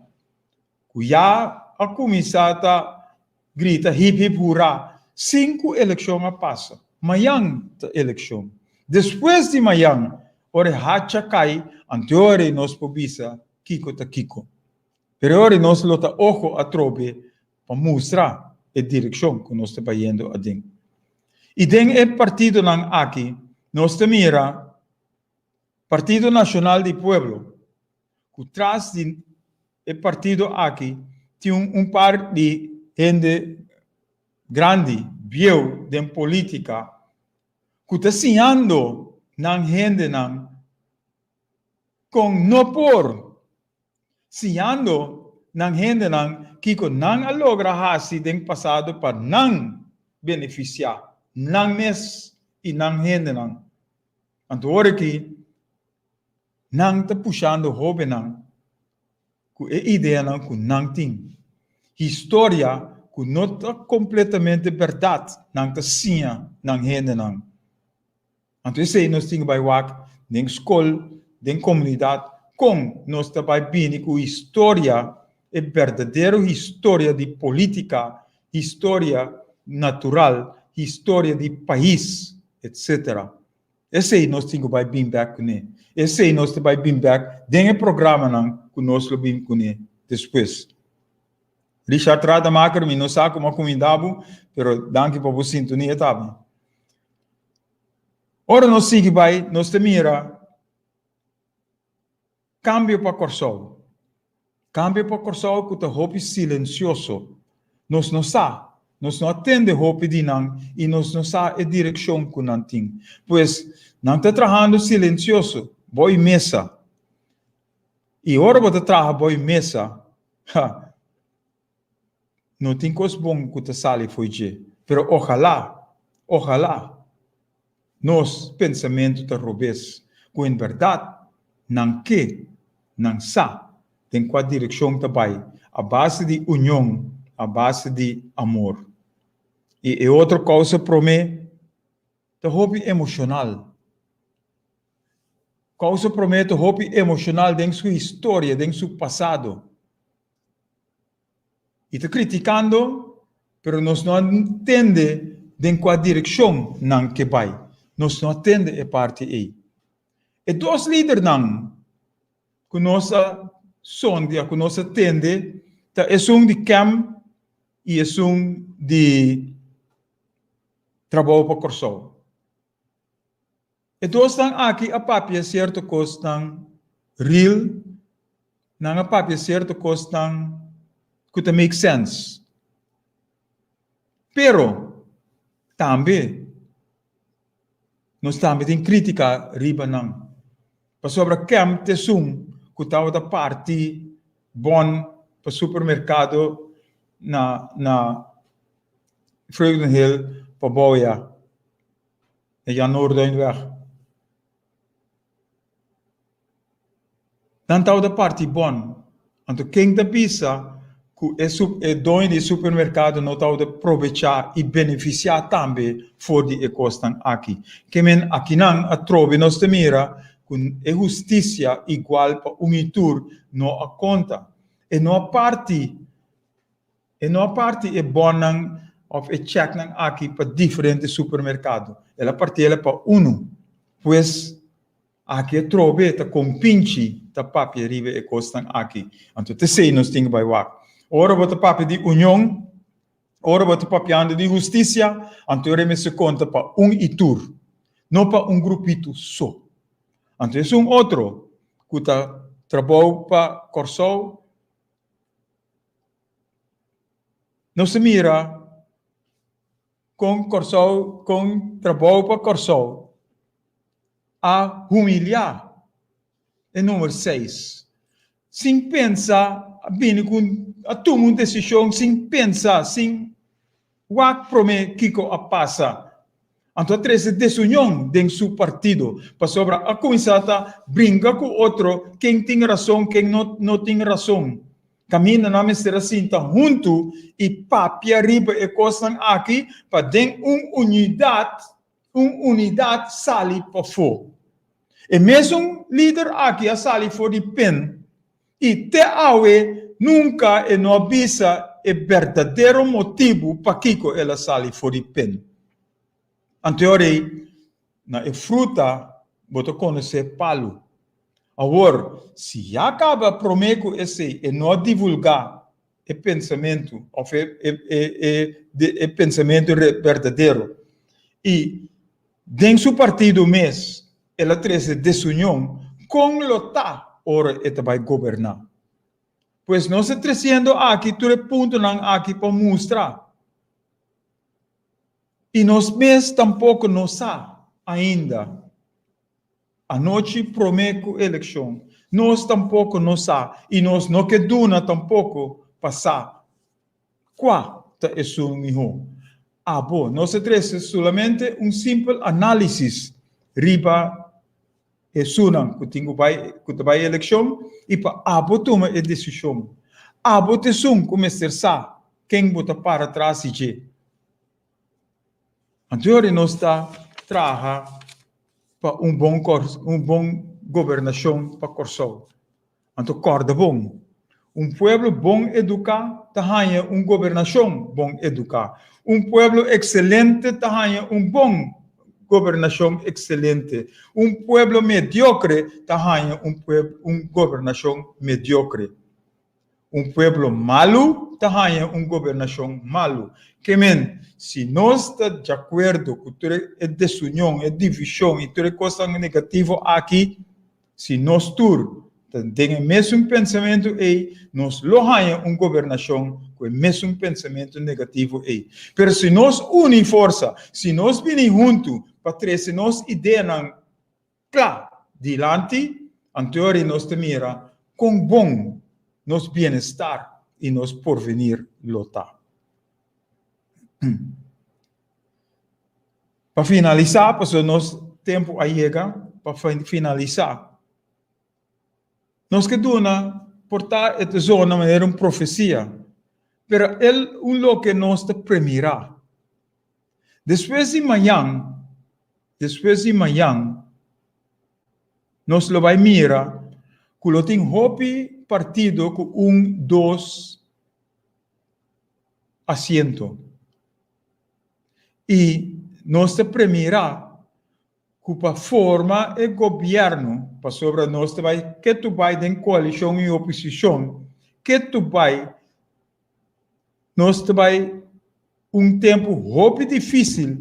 ku ya a kuminsá ta grita hip hip hurá sin ku elekshon a pasa. Mayan ta elekshon. Despues di mayan, ora e hacha kai, anteori nos por bisa kiko ta kiko. Pero ora nos lo ta ojo atrobe pa mustra e direkshon ku nos ta bayendo aden. I den e partidonan aki nos ta mira Partido Nashonal di Pueblo, ku tras di e partido aki tin un par di hende grandi, bieu den politica, ku ta siñando nan hendenan kon no por, siñando nan hendenan kiko nan a logra hasi den pasado pa nan benefisiá nan mes i nan hendenan. Anto ora aki Nan ta pushando hóbennan ku e ideanan ku nan tin. Historia ku no ta kompletamente bèrdat nan ta siña nan hendenan. Anto esei nos tin ku bai wak den skol, den komunidat, kon nos ta bai bini ku historia, e berdadero historia di polítika, historia natural, historia di pais, etcetera. Esei nos tin ku bai bin bèk kuné. Esei nos ta bai bin bèk den e programanan ku nos lo bin kuné despues. Richard Rademaker, mi no sa komo a kuminda bo, pero danki pa bo sintonia tambe. Ora nos sigui bai, nos ta mira Kambio pa Kòrsou. Kambio pa Kòrsou ku ta hopi silensioso. Nos no sa, nos no a tende hopi di nan i nos no sa e direkshon ku nan tin. Pues, nan ta trahando silensioso, boi mesa. I ora bo ta traha boi mesa, ha, No tin kos bon ku ta sali fo'i dje, pero ohalá, ohalá nos pensamentu ta robes, ku en bèrdat nan ke, nan sa den kua direkshon ta bai a base di union, a base di amor. I e otro kousa promé ta hopi emoshonal. Kousa Promé ta hopi emoshonal den su historia, den su pasado. I ta kritikando, pero nos no a tende den kua direkshon nan ke bai. Nos no a tende e parti ei. E dos lidernan ku nos a sondia, ku nos a tende, ta esun di KEM i esun di Trabou pa Kòrsou. E dosnan aki a papia sierto kosnan real, nan a papia sierto kosnan ku ta make sense. Pero tambe nos tambe tin kritika riba nan. Pasobra Kemp ta esun ku tabata parti bon pa supermerkado na na Vreugdenhil pa bouya. Na Jan Noorduinweg. Nan tabata parti bon. Anto ken ta bisa ku e e doño di e supermerkado no tabata probechá i benefisiá tambe for di e kosnan aki? Ke men akinan atrobe nos ta mira ku e hustisia igual pa un i tur no a konta. E no a parti E no a parti e bonnan of e chèknan aki pa diferente supermerkado. El a partiel pa unu. Pues, aki atrobe ta kompinchi ta papia riba e kosnan aki. Anto t'esei nos tin ku bai wak. Ora bo ta papia di union, ora bo ta papiando di hustisia, anto e mester konta pa un i tur, no pa un grupito so. Anto esun otro ku ta trabou pa Kòrsou, Nos ta mira kon Kòrsou, kon Trabou pa Kòrsou a humiliá e number seis. Sin pensa a bini ku a tuma un desishon sin pensa, sin Wak promé kiko a pasa. Anto a trese desunion den su partido, pasobra a kuminsá ta bringa ku otro ken tin rason, ken no no tin rason. Kaminda nan mester a sinta huntu i papia riba e kosnan aki pa den un unidat, un unidat sali pafó. E mesun lider aki a sali for di pen I te awe nunka e no a bisa e berdadero motibu pakiko el a sali for di pen. Anto rei, na e fruta bo ta konosé palu. Awor, si ya kaba promé ku esei e no a divulgá e pensamentu òf e e pensamentu berdadero i den su partido mes El a trese desunion, kon lo ta ora e ta bai goberná? Pues nos ta tresiendo aki tur e puntonan aki pa mustra. I nos mes tampoko no sa ainda. Anochi promé ku elekshon, nos tampoko no sa i nos no ke duna tampoko pa sa Kua ta esun mihó? Abo, nos a trese solamente un simpel análisis riba esunnan ku tin ku bai ku ta bai elekshon i pa abo tuma e desishon. Abo ta esun ku mester sa ken bo ta para tras di dje. Anto nos ta traha pa un bon un bon gobernashon pa Kòrsou. Anto kòrda bon, un pueblo bon eduká ta haña un gobernashon bon eduká. Un pueblo ekselente ta haña un bon gobernashon ekselente. Un pueblo mediokre ta haña un un gobernashon mediokre. Un pueblo malu ta haña un gobernashon malu. Ke men, si nos ta djakuerdo ku tur e desunion, e divishon i tur e kosnan negativo aki, Si nos tur ta den e mesun pensamentu ei, nos lo haña un gobernashon ku e mesun pensamentu negativo ei. Pero si nos uni forsa, si nos bini huntu pa trese nos ideanan kla dilanti, anto nos ta mira kon bon nos bienestar i nos porvenir lo ta. Pa finalisá, pasobra nos tempu a yega pa finalisá, nos ke duna por ta e ta zona manera un profesia, pero el un loke nos ta premirá. Despues di mañan, despues di mañan. nos lo bai mira ku lo tin hopi partido ku un, dos asiento. I nos ta premirá ku pa forma e gobièrnu, pasobra nos ta bai ketu bai den koalishon i oposishon, ketu bai nos ta bai un tempu hopi difísil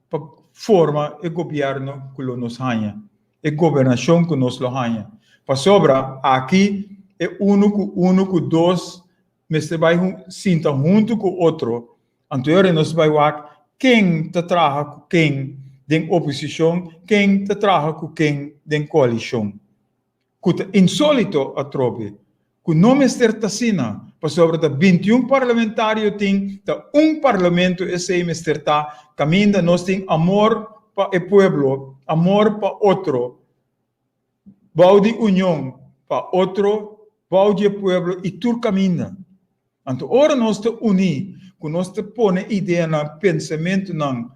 pa forma e gobièrnu ku lo nos haña, e gobernashon ku nos lo haña. Pasobra aki e unu ku unu ku dos mester bai sinta huntu ku otro, anto e ora nos bai wak ken ta traha ku ken den oposishon, ken ta traha ku ken den koalishon. Ku ta insólito atrobe, ku no mester ta asina, pasobra ta bintiun parlamentario tin, ta un parlamento esei mester ta, kaminda nos tin amor pa e pueblo, amor pa otro, Bou di union pa otro, bou di e pueblo i tur kaminda. Anto ora nos ta uní, ku nos ta pone ideanan, pensamentunan,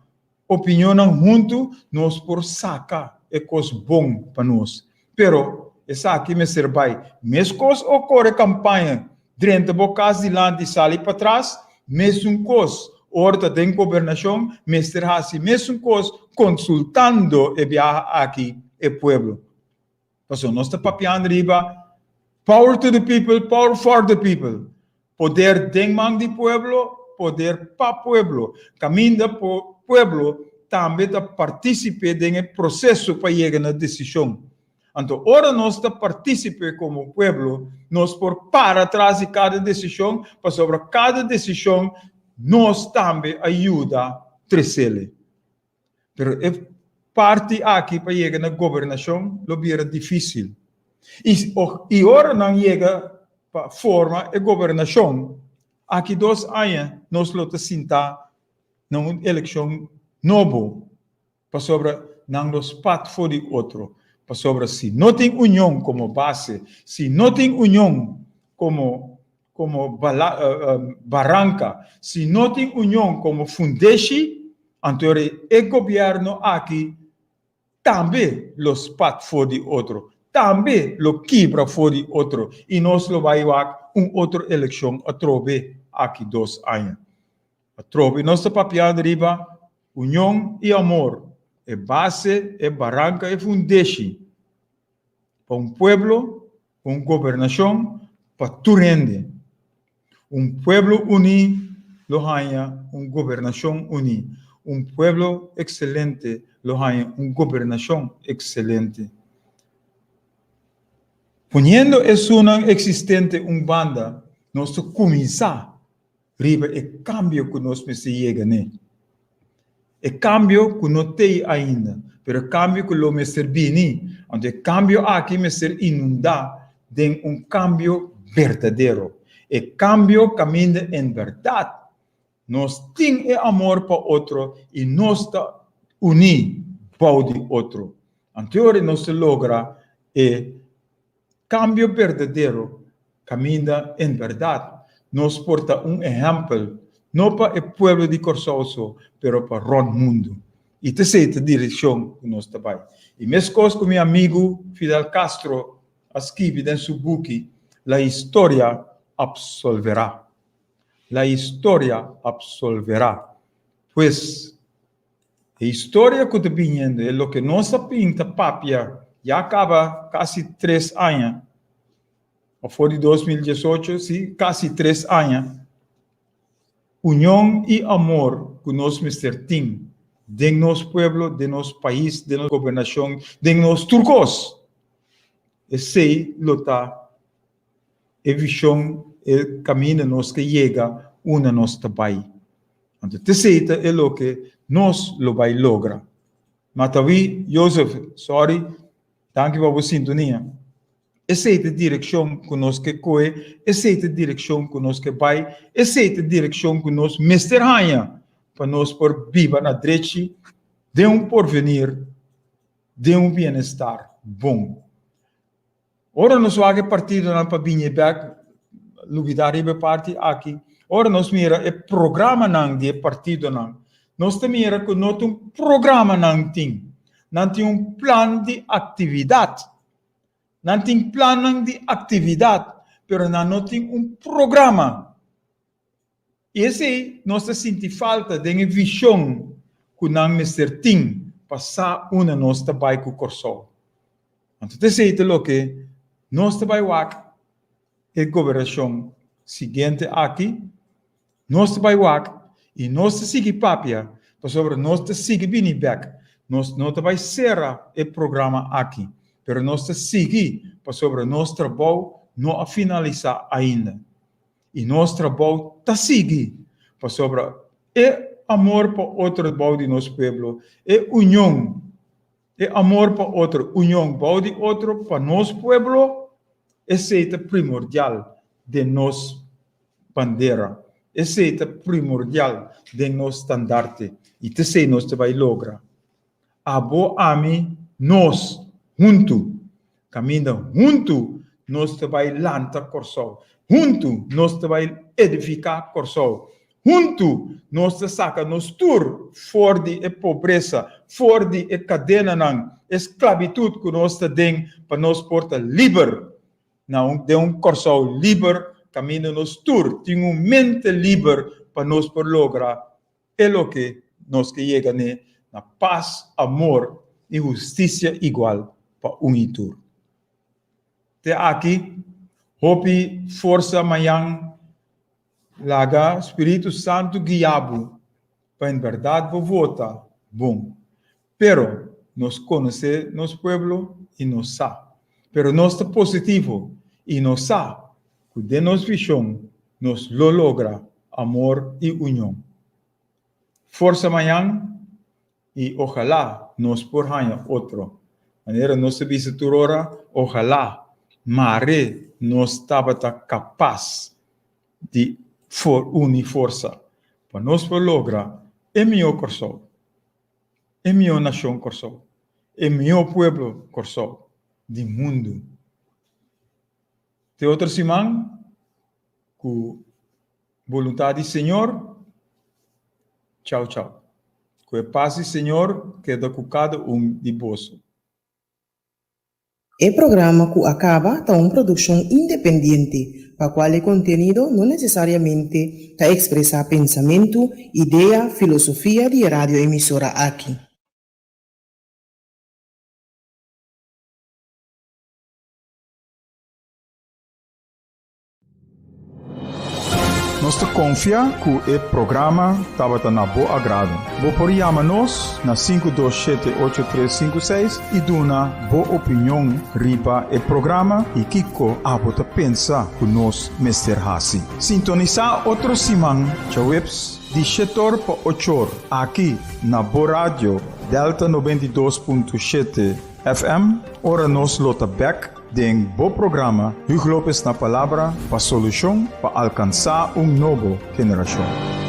opinionnan huntu, nos por saka e kos bon pa nos. Pero esaki mester bai meskos o kore kampaña drenta bo kas dilanti i sali patras, mesun kos ora ta den gobernashon mester hasi mesun kos konsultando e biaha aki e pueblo. Pasobra nos ta papiando riba power to the people, power for the people. Poder den man di pueblo, poder pa pueblo. Kaminda pueblo tambe ta partisipe den e proseso pa yega na desishon. Anto ora nos ta partisipe komo pueblo, nos por para tras di kada desishon, pasobra kada desishon nos tambe a yuda tresele. Pero e parti aki pa yega na gobernashon lo bira difísil. I i ora nan yega pa forma e gobernashon, aki dos aña nos lo ta sintá na un elekshon nobo. Pasobra nan lo spat for di otro. Pasobra si no tin union komo base, si no tin union komo komo baranka, si no tin union komo fundeshi, anto e gobièrnu aki tambe lo spat for di otro, tambe lo kibra for di otro i nos lo bai wak un otro elekshon atrobe aki dos aña. Atrobe nos ta papiando riba union i amor, e base, e baranka, e fundeshi pa un pueblo, pa un gobernashon, pa tur hende. Un pueblo uní lo haña un gobernashon uní. Un pueblo ekselente lo haña un gobernashon ekselente. Poniendo esunnan eksistente un banda, nos ta kuminsá riba e kambio ku nos mester yega n'e. E kambio ku no t'ei ainda, pero e kambio ku lo mester bini. Anto e kambio aki mester inundá den un kambio berdadero. E kambio kaminda en bèrdat nos tin e amor pa otro i nos ta uní bou di otro. Anto ora nos ta logra e Kambio berdadero kaminda en bèrdat nos por ta un ehèmpel no pa e pueblo di Kòrsou so pero pa rònt mundu. I ta esei ta direkshon ku nos ta bai. I meskos ku mi amigu Fidel Castro a skibi den su buki La historia absolverá. La historia absolverá. Pues. E historia ku ta biniendo, e loke nos a pinta papia ya kaba kasi tres aña, for di 2018, si, kasi tres aña, union i amor ku nos mester tin den nos pueblo, den nos pais, den nos gobernashon, den nos tur kos, esei lo ta e vishon, e kaminda nos ke yega unda nos ta bai. Anto t'esei ta e loke nos lo bai logra. Matawi, Jozef, sorry, danki pa bo sintonia. Esei ta e direkshon ku nos ke kohe, esei ta e direkshon ku nos ke bai, esei ta e direkshon ku nos mester haña pa nos por biba na drechi den un porvenir, den un bienestar bon. Ora nos wak e partidonan pa bini bek, lubida riba e parti aki, ora nos mira e programanan di e partidonan, nos ta mira ku no ta un programa nan tin, nan tin un plan di aktividat. Nan tin plannan di aktividat, pero nan no tin un programa. I esei nos ta sinti falta den e vishon ku nan mester tin pa sa unda nos ta bai ku Kòrsou. Anto ta esei ta loke nos ta bai wak e gobernashon siguiente aki. Nos ta bai wak i nos ta sigui papia pasobra nos ta sigui bini bek. Nos no ta bai sera e programa aki, pero nos ta sigui pasobra nos trabou no a finalisá ainda. I nos trabou ta sigui pasobra e amor pa otro bou di nos pueblo, e union, e amor pa otro, union bou di otro pa nos pueblo, esei ta primordial den nos bandera, esei ta primordial den nos standarte i t'esei nos ta bai logra. Abo, ami, nos, huntu. Kaminda huntu nos ta bai lanta Kòrsou. Huntu nos ta bai edifiká Kòrsou. Huntu nos ta saka nos tur for di e pobresa, for di e kadenanan, e sklabitut ku nos ta den pa nos por ta liber na un den un Kòrsou liber kaminda nos tur tin un mente liber pa nos por logra e loke nos ke yega n'e na pas, amor i hustisia igual pa un i tur. Te aki, hopi forsa mañan laga Spiritu Santu guia bo pa en bèrdat bo vota bon. Pero nos konosé nos pueblo i nos sa. Pero nos ta positivo i nos sa ku den nos vishon nos lo logra amor i union. Forsa mañan i ojalá nos por haña otro. Manera nos ta bisa tur ora, ojalá mare nos tabata kapas di for uni forsa pa nos por logra e mihó Kòrsou. E mihó nashon Kòrsou, e mihó pueblo Kòrsou di mundu. Te otro siman ku boluntat di Señor. Chau chau. Ku e pas di Señor keda ku kada un di boso. E programa ku a kaba ta un produkshon independiente, pa kual e kontenido no nesesariamente ta ekspresá pensamentu, idea, filosofia di e radioemisora aki. Nos ta konfia ku e programa tabata na bo agrado. Bo por yama nos na 5278356 i duna bo opinion riba e programa i kiko abo ta pensa ku nos mester hasi. Sintonisá otro siman djaweps di shetor pa ochor aki na bo radio Delta 92.7 FM ora nos lo ta bèk Den bo programa Hugo Lopez na Palabra pa solushon pa alkansá un nobo generashon.